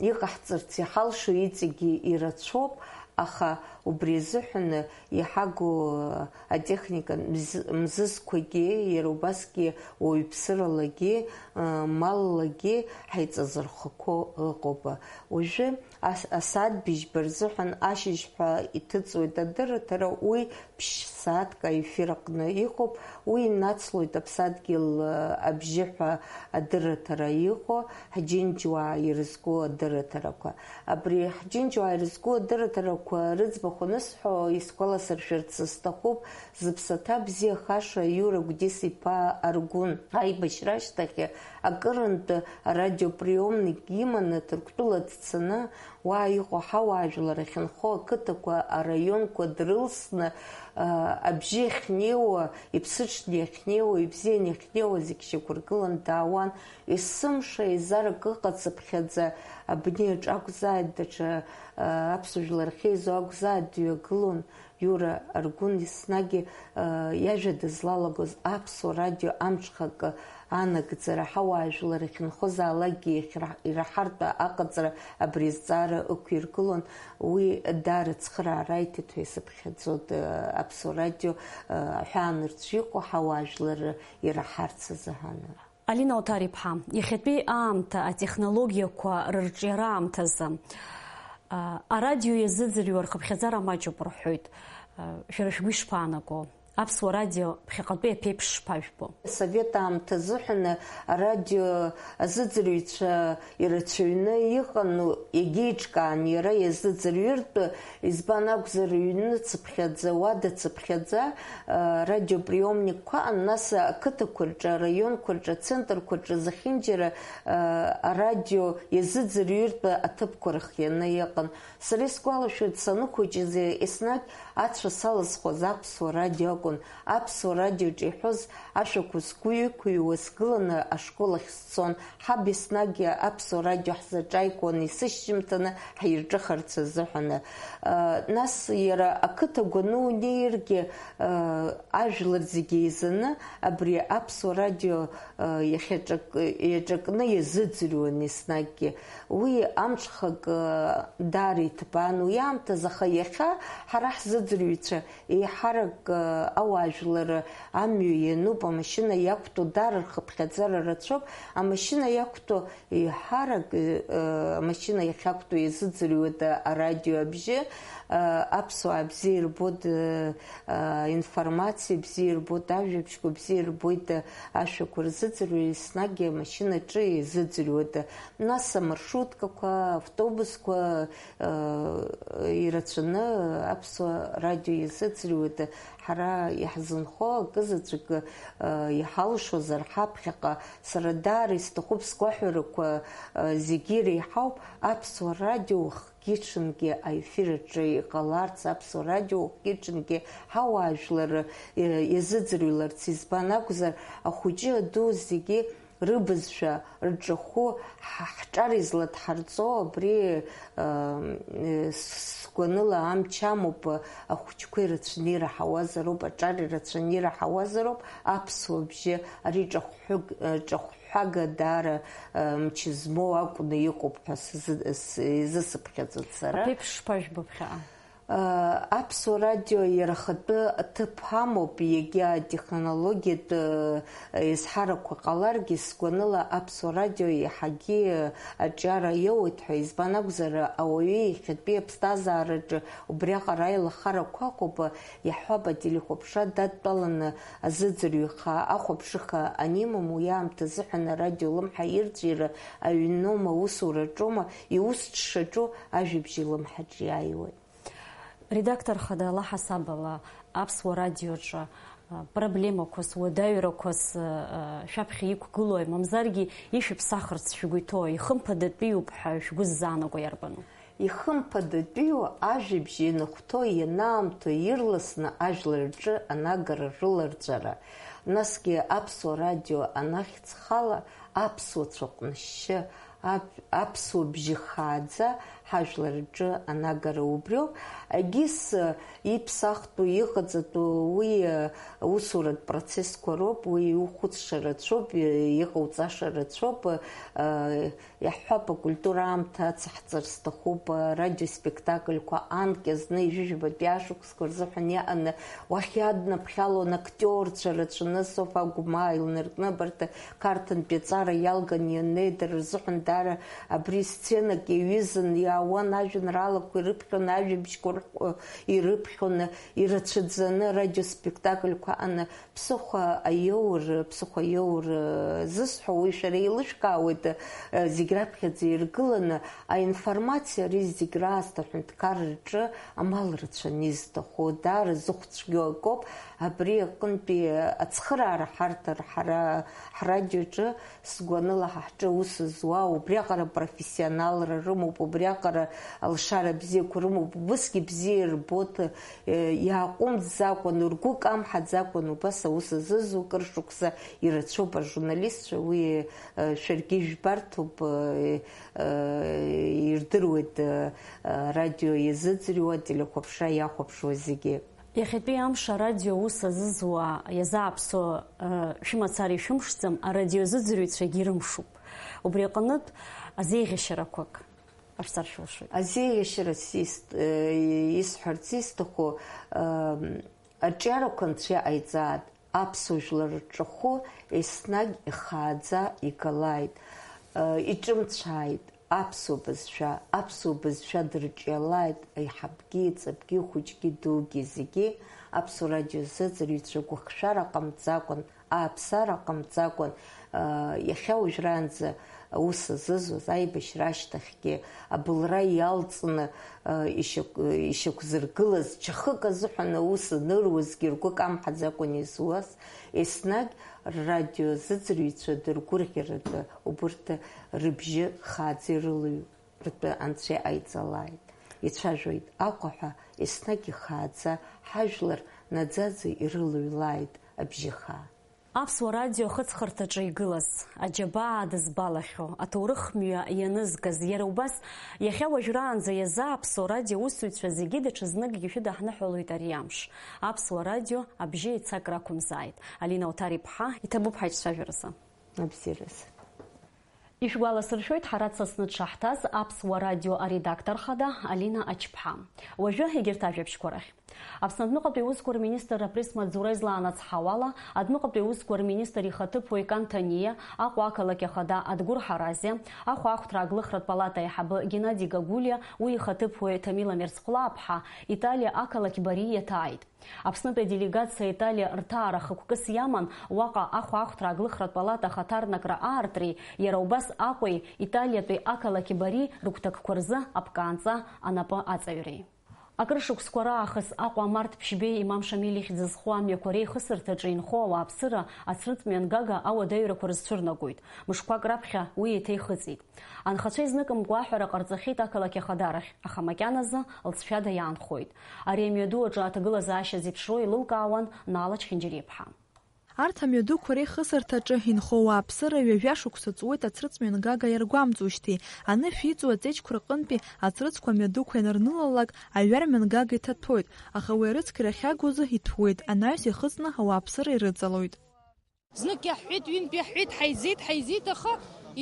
иҟаҳҵарц иҳалшо иҵегьы ирацәоуп, аха убри азыҳәан иҳагу, э, атехника мз-, мзызқәагьы, иара убасгьы уаҩԥсыралагьы, э, маллагьы ҳаиҵазырхақәо ыҟоуп. Уажәы ас-, асааҭ быжьба рзыҳәан ашьыжь ҳәа иҭыҵуеит адырраҭара, уи ԥшь-сааҭк аефир аҟны иҟоуп, уи инацлоит аԥсадгьыл, э, абжьы ҳәа адырраҭара иҟоу, ҳџьынџьуаа ирызку адырраҭарақәа. Абри ҳџьынџьуаа ирызку адырраҭарақәа рыӡбахә анысҳәо, исгәаласыршәарц сҭахуп, зыԥсаҭа бзиахаша Иура Гәдис-иԥа Аргәын аибашьра ашьҭахь акырынтә арадиоприомник иманы Ҭырқәтәыла дцаны, уа иҟоу ҳауаажәлар ахьынхо ақыҭақәа, араионқәа дрылсны, а, абжьы иахьнеиуа, иԥсыҽны иахьнеиуа, ибзианы иахьнеиуа зегь шьақәыргылан даауан. Есымша еизарак ыҟацыԥхьаӡа абни аҿы акәзааит, даҽа, а, аԥсуа жәлар ахьеизо акәзааит, дҩагылон. Иура Аргәын еснагь, э, иажәа дызлалагоз аԥсуа радио амҽхакы анагӡара, ҳауаажәлар ахьынхозаалакгьы иахьра-, ираҳартә аҟаҵара абри азҵаара ықәиргылон. Уи даара ацхыраара аиҭеит ҳәа исыԥхьаӡоит, э, аԥсуа радио, э, аҳәаа нырцә иҟоу ҳауаажәлар ираҳарц азыҳәан. Алина Оҭар-иԥҳа, иахьатәи аамҭа атехнологиақәа рырҿиара аамҭазы, Арадио иазыӡырҩуа рхыԥхьаӡара маҷуп рҳәоит. Шәара шәгәы ишԥаанаго? Аԥсуа радио ԥхьаҟатәи аԥеиԥш шԥажәбо? Асовет аамҭа азыҳәан арадио азыӡырҩцәа ирацәаҩны иҟан, егьа еиҿкаан иара иазыӡырҩыртә, избан акәзар, ҩныцыԥхьаӡа, уадацыԥхьаӡа, радиоприомникқәа аан, нас ақыҭақәа рҿы, араионқәа рҿы, ацентрқәа рҿы зехьынџьара арадио иазыӡырҩыртә аҭыԥқәа рхианы иҟан. Сара исгәалашәоит, саныхәыҷыз еснагь ацәа салызхуаз аԥсуа радио акәын. Аԥсуа радиоҿы иҳәоз ашәақәа сгәы иқәыҩуа сгыланы ашкол ахь сцон. Ҳаб еснагь аԥсуа радио ҳзаҿаикуан исышьжьымҭаны ҳирҿыхарц азыҳәаны. Нас иара ақыҭа гәаны унеиргьы, ажәлар зегьы еизаны абри аԥсуа радио иахьаҿак-, иаҿакны иазыӡырҩуан еснагьгьы. Уи амҽхак, даара иҭбаан уи аамҭазы, аха иахьа ҳара ҳзыӡырҩцәа еиҳарак, ауаажәлар амҩа иануп, амашьына иақәтәоу даара рхыԥхьаӡара рацәоуп, амашьына иақәтәоу еиҳарак, амашьына иахьақәтәоу иазыӡырҩуеит арадио абжьы, аԥсуаа бзиа ирбоит, информациа бзиа ирбоит, ажәабжьқәа бзиа ирбоит, ашәақәа рзыӡырҩуа еснагь амашьынаҿы изыӡырҩуеит. Нас амаршруткақәа, автобусқәа, ирацәаны аԥсуа радио иазыӡырҩуеит. Ҳара иаҳзынхо акызаҵәык иҳалшозар, ҳаԥхьаҟа сара даара исҭахуп сгәаҳәарақәа зегьы иреиҳауп аԥсуа радио уахгьы-ҽынгьы аефир аҿы иҟаларц, аԥсуа радио уахгьы-ҽынгьы ҳауаажәлар иазыӡырҩларц, избан акәзар, ахәыҷы аду зегьы рыбызшәа рҿахәы ҳ-, ҳҿар изладҳарҵо абри, ам, э, с-, сгәаныла амч амоуп, ахәыҷқәа ирацәаны ираҳауазароуп, аҿар ирацәаны ираҳауазароуп, аԥсуа бжьы ари ҿахәҳәык-, э, ҿахәҳәага даара, э, мч змоу акәны иҟоуп ҳәа сзы-, с-, изысыԥхьаӡоит сара. Аԥеиԥш шԥажәбо ԥхьаҟа? Аԥсуа радио иара ахатәы ҭыԥ амоуп, егьа атехнологиатә еизҳарақәа ҟаларгьы, сгәаныла, аԥсуа радио иаҳагьы аҿиара иоуеит ҳәа, избан акәзар, ауаҩы иахьатәи аԥсҭазаараҿы убриаҟара аилахарақәа ыҟоуп, иаҳҳәап, ателехәаԥшра дадтәаланы азыӡырҩха, ахәаԥшыха анимам, уи аамҭа азыҳәан арадио лымҳа ирҵәира аҩноума, аусураҿоума, иус ҽшаҿу ажәабжь илымҳаҿ иааиуеит. Редактор хада, ала ҳасабала, аԥсуа радиоҿы, а, проблемақәас, уадаҩрақәас, а, шәаԥхьа иқәгылои, мамзаргьы ишәыԥсахырц шәгәы иҭоу, ихымԥадатәиуп ҳәа шәгәы ззаанаго иарбану? Ихымԥадатәиу ажәабжь ианыхәҭоу, ианаамҭоу, ирласны ажәлар рҿы анагара рыларҵәара, насгьы аԥсуа радио анахьӡ хала аԥсуа цәаҟәнышьшьы, ап-, аԥсуа бжьы хааӡа ҳажәлар рҿы анагара убриоуп. Егьыс, э, иԥсахтәу, иҟаҵатәу уи, э, усуратә процессқәа роуп, уи иухәыцша рацәоуп, э, иҟауҵаша рацәоуп, э, иаҳҳәап, акультура аамҭа ацаҳҵар сҭахуп, э, радиоспектакльқәа анкьа зны ҩажәижәабатәи ашықәс Рзыҳәан иааны уахь иаднаԥхьалон актиорцәа рацәаны, Софа Агәмаа илнаркны абарҭ Қарҭынтәи аҵара иалган ианнеи, дара рзыҳәан даара абри сценак иаҩызан, иаауан, ажәеинраалақәа ирыԥхьон, ажәабжьқәа рҳәо ирыԥхьон, ирацәаӡаны радиоспектакльқәа ааны, ԥсыхәа аиоур, ԥсыхәа аиоур, э, зысҳәо, уи шәара еилышәкаауеит, э, зегь раԥхьаӡа иргыланы, аинформациа ари зегь раасҭа аҳәынҭқарра рҿы амал рацәаны изҭаху, даара зыхәцәгьоу акоуп. Абри аҟынтәи ацхыраара ҳарҭар, ҳара ҳрадиоҿы, сгәаныла, ҳа ҳҿы аус зуа, убриаҟара профессионалра рымоуп, убриаҟара алшара бзиақәа рымоуп, убысгьы бзиа ирбоит, э, иааҟәымҵӡакәан, ргәы камҳаӡакәан убас аус азызуа кыр шықәса ирацәоуп ажурналистцәа, уи, э, шәаргьы ижәбарҭоуп, э, э, ирдыруеит, э, э, радио иазыӡырҩуа, ателехәаԥшра иахәаԥшуа зегьы. Иахьатәи амш арадио аус азызуа, иазааԥсо, э, шәымацара ишәымшӡам, арадиоазыӡырҩцәагьы ирымшуп. Убри аҟнытә, азеиӷьашьарақәак ҟашәҵар шәылшоит. Азеиӷьашьара сист-, э, исҳәарц исҭаху, э, арҿиарақәа анцәа иҟаиҵааит, аԥсуа жәлар рҿахәы еснагь ихааӡа игалааит, э, иҿымцәааит. аԥсуа бызшәа, аԥсуа бызшәа дырҿиалааит аиҳабгьы, иҵабгьы, хәыҷгьы, дугьы, зегьы аԥсуа радио зыӡырҩцәа гәыхшәара ҟамҵакәан, ааԥсара ҟамҵакәан, иахьа уажәраанӡа аус азызуаз, аибашьра ашьҭахьгьы абылра иалҵны, ишьақә-, ишьақәзыргылаз, ҽа хык азыҳәан аус аныруазгьы ргәы камҳаӡакәан изуаз, еснагь ррадио зыӡырҩцәа дыргәырӷьаратәы убырҭ рыбжьы хааӡа ирылаҩу ртәы Анцәа иҟаиҵалааит. Ицәажәоит Аҟәа ҳәа еснагь ихааӡа, ҳажәлар наӡаӡа ирылаҩлааит абжьы хаа. Аԥсуа радио ахыҵхырҭаҿы игылаз, аџьабаа дызбалахьоу, аҭоурых мҩа ианызгаз, иара убас иахьа уажәраанӡа иазааԥсоу арадиоусзуҩцәа зегьы даҽазныкгьы шәыдаҳныҳәалоит ари амш. Аԥсуа радио абжьы еицакра ақәымзааит. Алина Оҭар-иԥҳа, иҭабуп ҳаицәажәаразы. Абзиараз. Ишәгәаласыршәоит, ҳара дсасны дшаҳҭаз Аԥсуа радио аредактор хада Алина Ачԥҳа. Уажәы егьырҭ ажәабжьқәа рахь. Аԥсны адәныҟатәи аусқәа рминистр апресс-маҵзура излаанацҳауала, адәныҟатәи аусқәа рминистр ихаҭыԥуаҩ Кан Ҭаниа, Аҟәа ақалақь ахада Адгәыр Ҳаразиа, ахәаахәҭра аглыхратә палата аиҳабы Геннади Гагулиа, уи ихаҭыԥуаҩ Ҭамила Мерцхәлаԥҳа, Италиа ақалақь Бариа иаҭааит. Аԥснытәи аделегациа Италиа рҭаара хықәкыс иаман, уаҟа ахәаахәҭра аглыхратә палата ахаҭарнакра аартреи, иара убас Аҟәеи Италиатәи ақалақь Бари рыгәҭакқәа рзы аԥкаанҵа анапы аҵаҩреи. Акыр шықәсқәа раахыс Аҟәа Март Ԥшьбеи Имам Шамил ихьӡ зху амҩақәа реихысырҭаҿы инхо ауааԥсыра ацрыҵ мҩангага ауадаҩрақәа рызцәырнагоит. Мышқәак раԥхьа уи еиҭа ихыҵит. Анхацәа изныкымкәа аҳәара ҟарҵахьеит ақалақь ахадарахь, аха макьаназы лҵшәада иаанхоит. Ари амҩаду аҿы аҭагылазаашьа зеиԥшроу еилылкаауан Нала Чхинџьариаԥҳа. Арҭ амҩадуқәа реихысырҭаҿы инхо ауааԥсыра ҩажәа шықәса ҵуеит ацрыҵ мҩангага иаргәамҵуеижьҭеи. Анышә иҵоу аҵеџьқәа рҟынтәи ацрыҵқәа амҩадуқәа ианырнылалак, аҩар мҩангага иҭаҭәоит, аха уи арыцқьара ахьагу азы иҭәуеит, анаҩс ихыҵны ауааԥсыра ирыҵалоит. Знык иаҳҳәеит, ҩынтә иаҳҳәеит, ҳаизеит, ҳаизеит, аха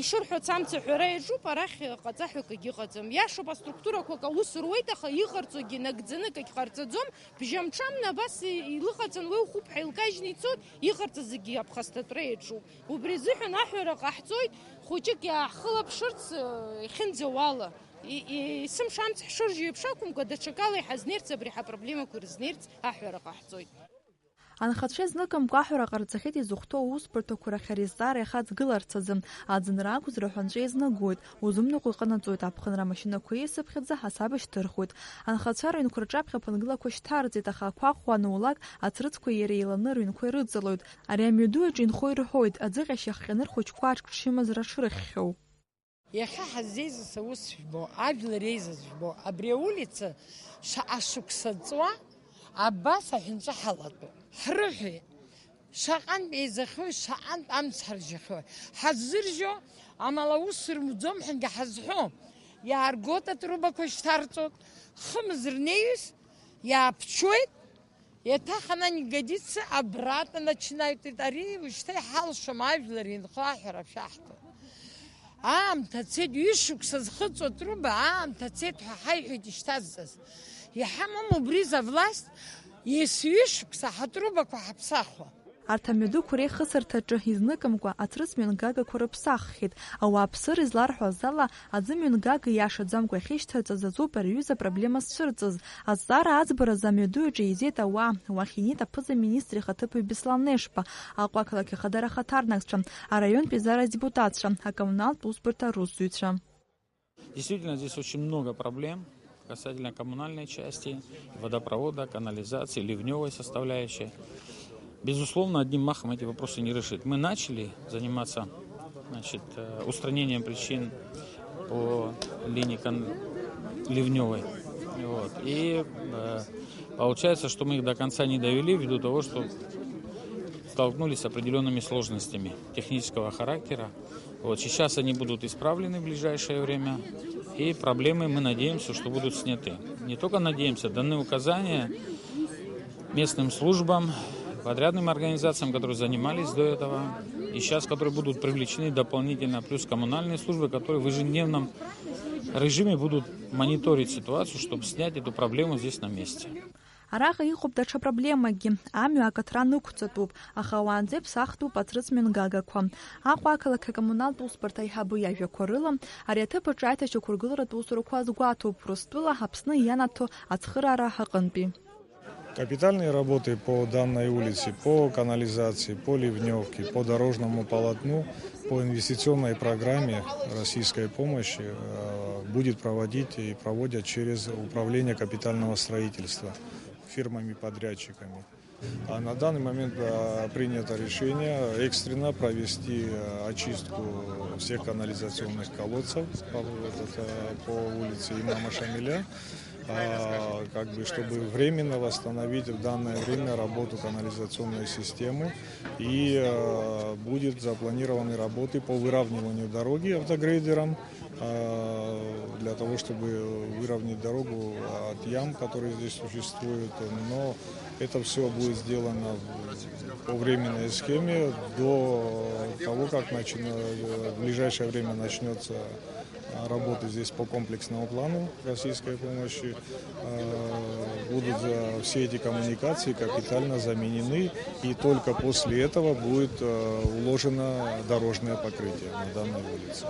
ишырҳәац амц аҳәара иаҿуп, арахь ҟаҵа ҳәа акгьы ыҟаӡам. Иашоуп, аструктурақәа акы аус руеит, аха иҟарҵогьы нагӡаны акагь ҟарҵаӡом. Бжьамҽамны абас илыҟаҵан, уи ухәыԥҳа илкажьны ицоит, иҟарҵаз зегьы аԥхасҭатәра иаҿуп. Убри азыҳәан аҳәара ҟаҳҵоит, хәыҷык иааҳхылаԥшырц, э, иахьынӡауала. И-, и-, есымша амц ҳшыржьо еиԥш акәымкәа, даҽакала иҳазнеирц, абри ҳапроблемақәа ирызнеирц аҳәара ҟаҳҵоит. Анхацәа изныкымкәа аҳәара ҟарҵахьеит изыхәҭоу аусбарҭақәа рахь ари азҵаара иахаҵгыларц азы. Аӡынра акәзар, аҳәынҵәа еизнагоит, узымныҟәо иҟанаҵоит, аԥхынра амашьынақәа еисыԥхьаӡа ҳасаб ишьҭырхуеит. Анхацәа рыҩнқәа рҿаԥхьа ԥынгылақәа шьҭарҵеит, аха ақәа ӷәӷәа анулак, ацрыҵқәа иара еиланы рыҩнқәа ирыҵалоит. Ари амҩаду аҿы инхо ирҳәоит, аӡыхьашь иахҟьаны рхәыҷқәа аҿк дшымаз рацәырххьоу. Иахьа ҳаззеизаз аус жәбо, ажәлар еизаз жәбо, абри аулица шаҟа шықәса ҵуа абас аҳәынҵәа ҳалатәоуп. Ҳрыҳәеит, шаҟантә еизахьоу, шаҟантә амц ҳаржьахьоу. Ҳаззыржьо, амала аус рмуӡом ҳәагьы ҳазҳәом. Иааргоит атрубақәа шьҭарҵоит, хымз рнеиз иааԥчоит. Еиҭах она не годится, обратно начинают. Ари ушьҭа иҳалшом, ажәлар инхо аҳәара шәаҳҭо. Аамҭа цеит, ҩышықәса зхыҵуа труба, аамҭа цеит ҳәа ҳаиҳәеит ишьҭазҵаз. Иҳамам убри за власть, ес ҩышықәса ҳатрубақәа ҳаԥсахуа. Арҭ амҩадуқәа реихысырҭаҿы изныкымкәа ацрыҵ мҩангагақәа рыԥсаххьеит. Ауааԥсыра изларҳәо азала, аӡы мҩангага иашаӡамкәа иахьышьҭарҵаз азоуп ари аҩыза апроблема зцәырҵыз. Азҵаара аӡбаразы амҩаду иаҿы еизеит ауаа, уахь инеит аԥыза-министр ихаҭыԥуаҩ Беслан Ешба, Аҟәа ақалақь ахадара ахаҭарнакцәа, араионтә еизара адепутатцәа, акоммуналтә усбарҭа русзуҩцәа. Действительно, здесь очень много проблем касательно коммунальной части, водопровода, канализации, ливневой составляющей. Безусловно, одним махом эти вопросы не решить. Мы начали заниматься, значит, э, устранением причин по линии кан-, ливневой. Вот. И, э, получается, что мы их до конца не довели ввиду того, что столкнулись с определёнными сложностями технического характера. Вот, сейчас они будут исправлены в ближайшее время, и проблемы, мы надеемся, что будут сняты. Не только надеемся, даны указания местным службам, подрядным организациям, которые занимались до этого, и сейчас, которые будут привлечены дополнительно, плюс коммунальные службы, которые в ежедневном режиме будут мониторить ситуацию, чтобы снять эту проблему здесь на месте. Араҟа иҟоуп даҽа проблемакгьы, амҩа акаҭра нықәҵатәуп, аха уаанӡа иԥсахтәуп аӡрыҵмҩангагақәа. Аҟәа ақалақь акоммуналтә усбарҭа аиҳабы иажәақәа рыла, ари аҭыԥ аҿы аиҭашьақәыргыларатә усурақәа азгәаҭоуп Урыстәыла Аԥсны ианаҭо ацхыраара аҟынтәи. Капитальные работы по данной улице, по канализации, по ливнёвке, по дорожному полотну, по инвестиционной программе российской помощи, э, будет проводить и проводят через Управление капитального строительства фирмами-подрядчиками. А на данный момент, а, принято решение экстренно провести, а, очистку всех канализационных колодцев по, этот, а, по улице имама Шамиля, а, как бы, чтобы временно восстановить в данное время работу канализационной системы. И, а, будет запланированы работы по выравниванию дороги автогрейдером, а, для того, чтобы выровнять дорогу от ям, которые здесь существуют. Но это всё будет сделано в, по временной схеме до того, как начи-, в ближайшее время начнётся, а, работы здесь по комплексному плану российской помощи. А, будут, а, все эти коммуникации капитально заменены, и только после этого будет, а, уложено дорожное покрытие на данной улице.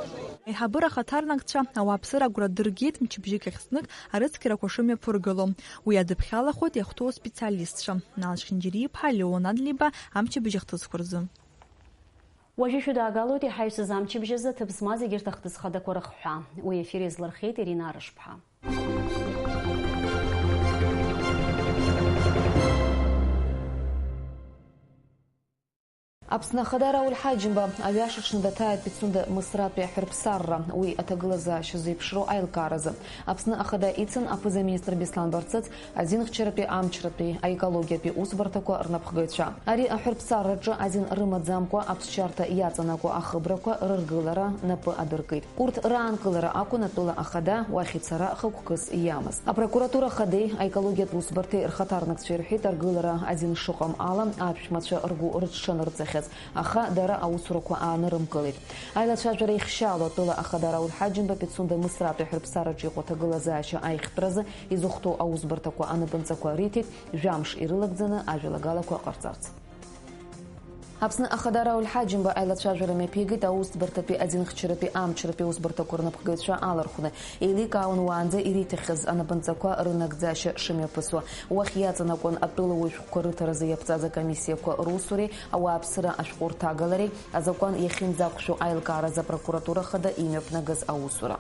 Аиҳабыра ахаҭарнакцәа ауааԥсыра агәра дыргеит мчыбжьык ахь знык арыцқьарақәа шымҩаԥыргало. Уи адыԥхьалахоит иахәҭоу аспециалистцәа. Нал Чхинџьариа-иԥҳа, Леон Адлеиба, амчыбжь ахҭысқәа рзы. Уажәы шәыдаагалоит иҳаҩсыз амчыбжь азы аҭыԥ змаз егьырҭ ахҭысхадақәа рыхҳәаа. Уи аефир иазлырхиеит Ирина Арышԥҳа. Аԥсны Ахада Рауль Ҳаџьымба аҩашаҽны даҭааит Пицунда Мысратәи аҳәырԥсарра, уи аҭагылазаашьа зеиԥшроу аилкааразы. Аԥсны Ахада ицын аԥыза-министр Беслан Барцыц, азинхьчаратәи, амчратәи, аекологиатәи усбарҭақәа рнапхгаҩцәа. Ари аҳәырԥсарраҿы азин рымаӡамкәа аԥсшьарҭа иаҵанакуа ахыбрақәа рыргылара напы адыркит. Урҭ раанкылара акәын атәыла ахада уахь ицара хықәкыс иамаз. Апрокуратура ахадеи аекологиатә усбарҭеи рхаҭарнакцәа ирҳәеит аргылара азин шыҟам ала аԥшәмацәа ргәы рыҽшанырҵахьаз, аха дара аусурақәа аанырымкылеит. Аилацәажәара ихьшьаало атәыла ахада Рауль Ҳаџьымба Пицунда Мысратәи аҳәырԥсараҿы иҟоу аҭагылазаашьа аиӷьтәразы изыхәҭоу аусбарҭақәа анапынҵақәа риҭеит, жәамш ирылагӡаны ажәалагалақәа ҟарҵарц. Аԥсны Ахада Рауль Ҳаџьымба аилацәажәара мҩаԥигеит аусбарҭатәи, азинхьчаратәи, амчратәи усбарҭақәа рнапхгаҩцәа алархәны. Еиликаауан уаанӡа ириҭахьаз анапынҵақәа рынагӡашьа шымҩаԥысуа. Уахь иаҵанакуан атәылауаҩ шәҟәқәа рыҭаразы иаԥҵаз акомиссиақәа русуреи ауааԥсыра ашәҟәырҭагалареи азакәан иахьынӡақәшәо аилкааразы апрокуратура ахада имҩаԥнагаз аусура.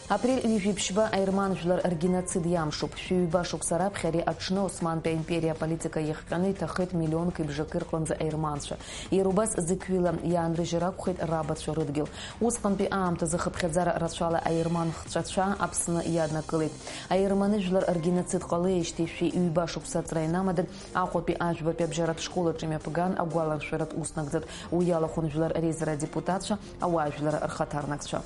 Апрель ҩажәи ԥшьба аерман жәлар ргеноцид иамшуп. Шәи ҩба шықәса раԥхьа ари аҽны Османтәи аимпериа аполитика иахҟьаны иҭахеит миллионки бжаки рҟынӡа аерманцәа. Иара убас зықьҩыла иаанрыжьыр акәхеит рабацәа рыдгьыл. Усҟантәи аамҭазы хыԥхьаӡара рацәала аерман хҵәацәа Аԥсны иаднакылеит. Аерманы жәлар ргеноцид ҟалеижьҭеи шәи ҩба шықәса аҵра ианамадаз, Аҟәатәи ажәбатәи абжьаратә школ аҿы имҩаԥган агәаларшәаратә уснагӡатә, уи иалахәын жәлар реизара адепутатцәа, ауаажәлар рхаҭарнакцәа.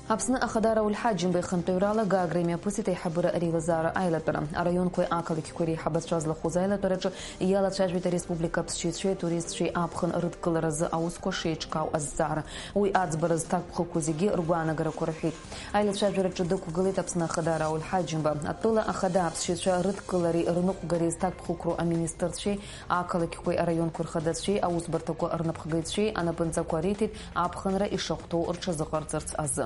Аԥсны Ахада Рауль Ҳаџьымба ихантәаҩрала Гагра имҩаԥысит аиҳабыра реилазаара аилатәара. Араионқәеи ақалақьқәеи реиҳабацәа злахәыз аилатәараҿы иалацәажәеит ареспублика аԥсшьаҩцәеи атуристцәеи аԥхын рыдкыларазы аусқәа шеиҿкаау азҵаара. Уи аӡбара зҭакԥхықәу зегьы ргәаанагарақәа рҳәеит. Аилацәажәараҿы дықәгылеит Аԥсны Ахада Рауль Ҳаџьымба. Атәыла ахада аԥсшьаҩцәа рыдкылареи рныҟәгареи зҭакԥхықәроу аминистрцәеи, ақалақьқәеи араионқәеи рхадацәеи, аусбарҭақәа рнапхгаҩцәеи анапынҵақәа риҭеит аԥхынра ишахәҭоу рҽазыҟарҵарц азы.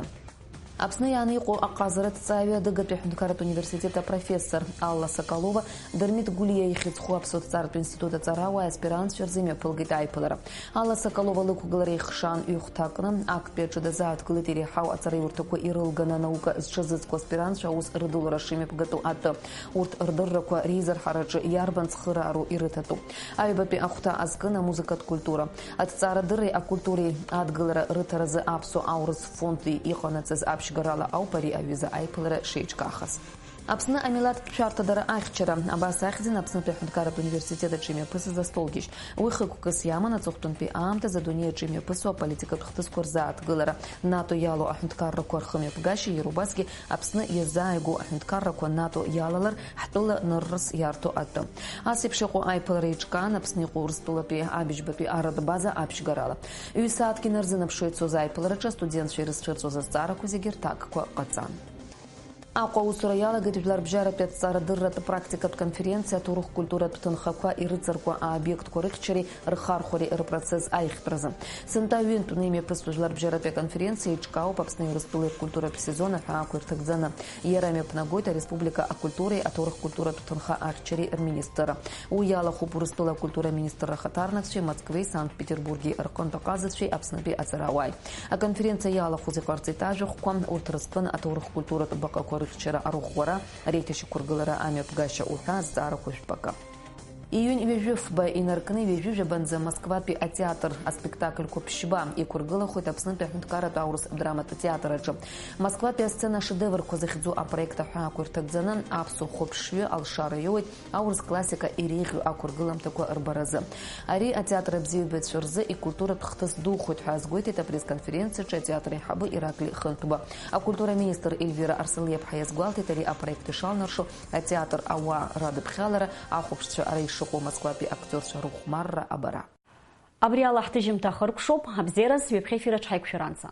Аԥсны иааны иҟоу аҟазара аҭҵааҩы, адыгатәи аҳәынҭқарратә университет апрофессор Алла Соколова Дырмит Гәлиа ихьӡ зху Аԥсуа ҭҵааратә институт аҵарауааи аспирантцәеи рзы имҩаԥылгеит аиԥылара. Алла Соколова лықәгылара ихшан ҩ-хәҭакны актәи аҿы дазааҭгылеит иреиҳау аҵараиурҭақәа ирылганы анаука зҽазызку аспирантцәа аус рыдулара шимҩаԥгатәу атәы. Урҭ рдыррақәа реизырҳараҿы иарбан цхыраару ирыҭатәу? Аҩбатәи ахәҭа азкын амузыкатә культура. Аҭҵаарадырреи акультуреи адгылара рыҭаразы аԥсуа аурыс фонди иҟанаҵаз аԥшьгарала ауп ари аҩыза аиԥылара шеиҿкаахаз. Аԥсны амилаҭтә шәарҭадара ахьчара, абас ахьӡын Аԥснытәи аҳәынҭқарратә университет аҿы имҩаԥысыз астолгьежь. Уи хықәкыс иаман аҵыхәтәантәи аамҭазы адунеи аҿы имҩаԥысуа аполитикатә хҭысқәа рзааҭгылара, НАТО иалоу аҳәынҭқаррақәа рхымҩаԥгашьа, иара убасгьы Аԥсны иазааигәоу аҳәынҭқаррақәа НАТО иалалар, ҳтәыла ныррас иарҭо атәы. Ас еиԥш иҟоу аиԥылара еиҿкаан Аԥсны иҟоу Урыстәылатәи абыжьбатәи арратә база аԥшьгарала. Ҩ-сааҭк инарзынаԥшуа ицоз аиԥылараҿы астудентцәа ирызцәырҵуаз азҵаарақәа зегьы рҭакқәа ҟаҵан. Аҟәа аусура иалагеит жәларбжьаратәи аҭҵаарадырратә практикатә конференциа аҭоурых-культуратә ҭынхақәа ирыҵаркуа аобиектқәа рыхьчареи рхархәареи рпроцесс аихтразы. Сынтәа ҩынтә имҩаԥысуа жәларбжьаратәи аконференциа еиҿкаауп Аԥсни Урыстәылеи ркультуратә сезон аҳәаақәа ирҭагӡаны. Иара мҩаԥнагоит ареспублика акультуреи аҭоурых-культуратә ҭынха ахьчареи рминистрра. Уи иалахәуп Урыстәыла акультура министрра ахаҭарнакцәеи Москвеи Санкт-Петербурги рҟынтә аҟазацәеи Аԥснытәи аҵарауааи. Аконференциа иалахәыз иҟарҵеит ажәахәқәа, урҭ рызкын аҭоурых-культуратә баҟақәа рыхьчара, арӷәӷәара, реиҭашьақәыргылара, амҩаԥгашьа уҳәа азҵаарақәа жәпакы. Июнь ҩажәи фба инаркны ҩажәи жәабанӡа Москватәи атеатр аспектакльқәа ԥшьба еиқәыргылахоит Аԥснытәи аҳәынҭқарратә аурыс драматә театр аҿы. Москватәи асцена ашедеврқәа захьӡу апроект аҳәаақәа ирҭагӡаны аԥсуа хәаԥшҩы алшара иоуеит аурыс классика иреиӷьу ақәыргыламҭақәа рбаразы. Ари атеатр абзиабаҩцәа рзы икультуратә хҭыс духоит ҳәа азгәеиҭеит апресс-конференциаҿы атеатр аиҳабы Ираклий Хынҭба. Акультура министр Эльвира Арсалиаԥҳа иазгәалҭеит ари апроект ишалнаршо атеатр ауаа радыԥхьалара, ахәаԥшцәа ара ишыҟоу Москватәи актиорцәа рыхәмарра абара. Абри ала ҳҭыжьымҭа ахыркәшоуп, абзиараз ҩаԥхьа ефир аҿы ҳаиқәшәаранӡа.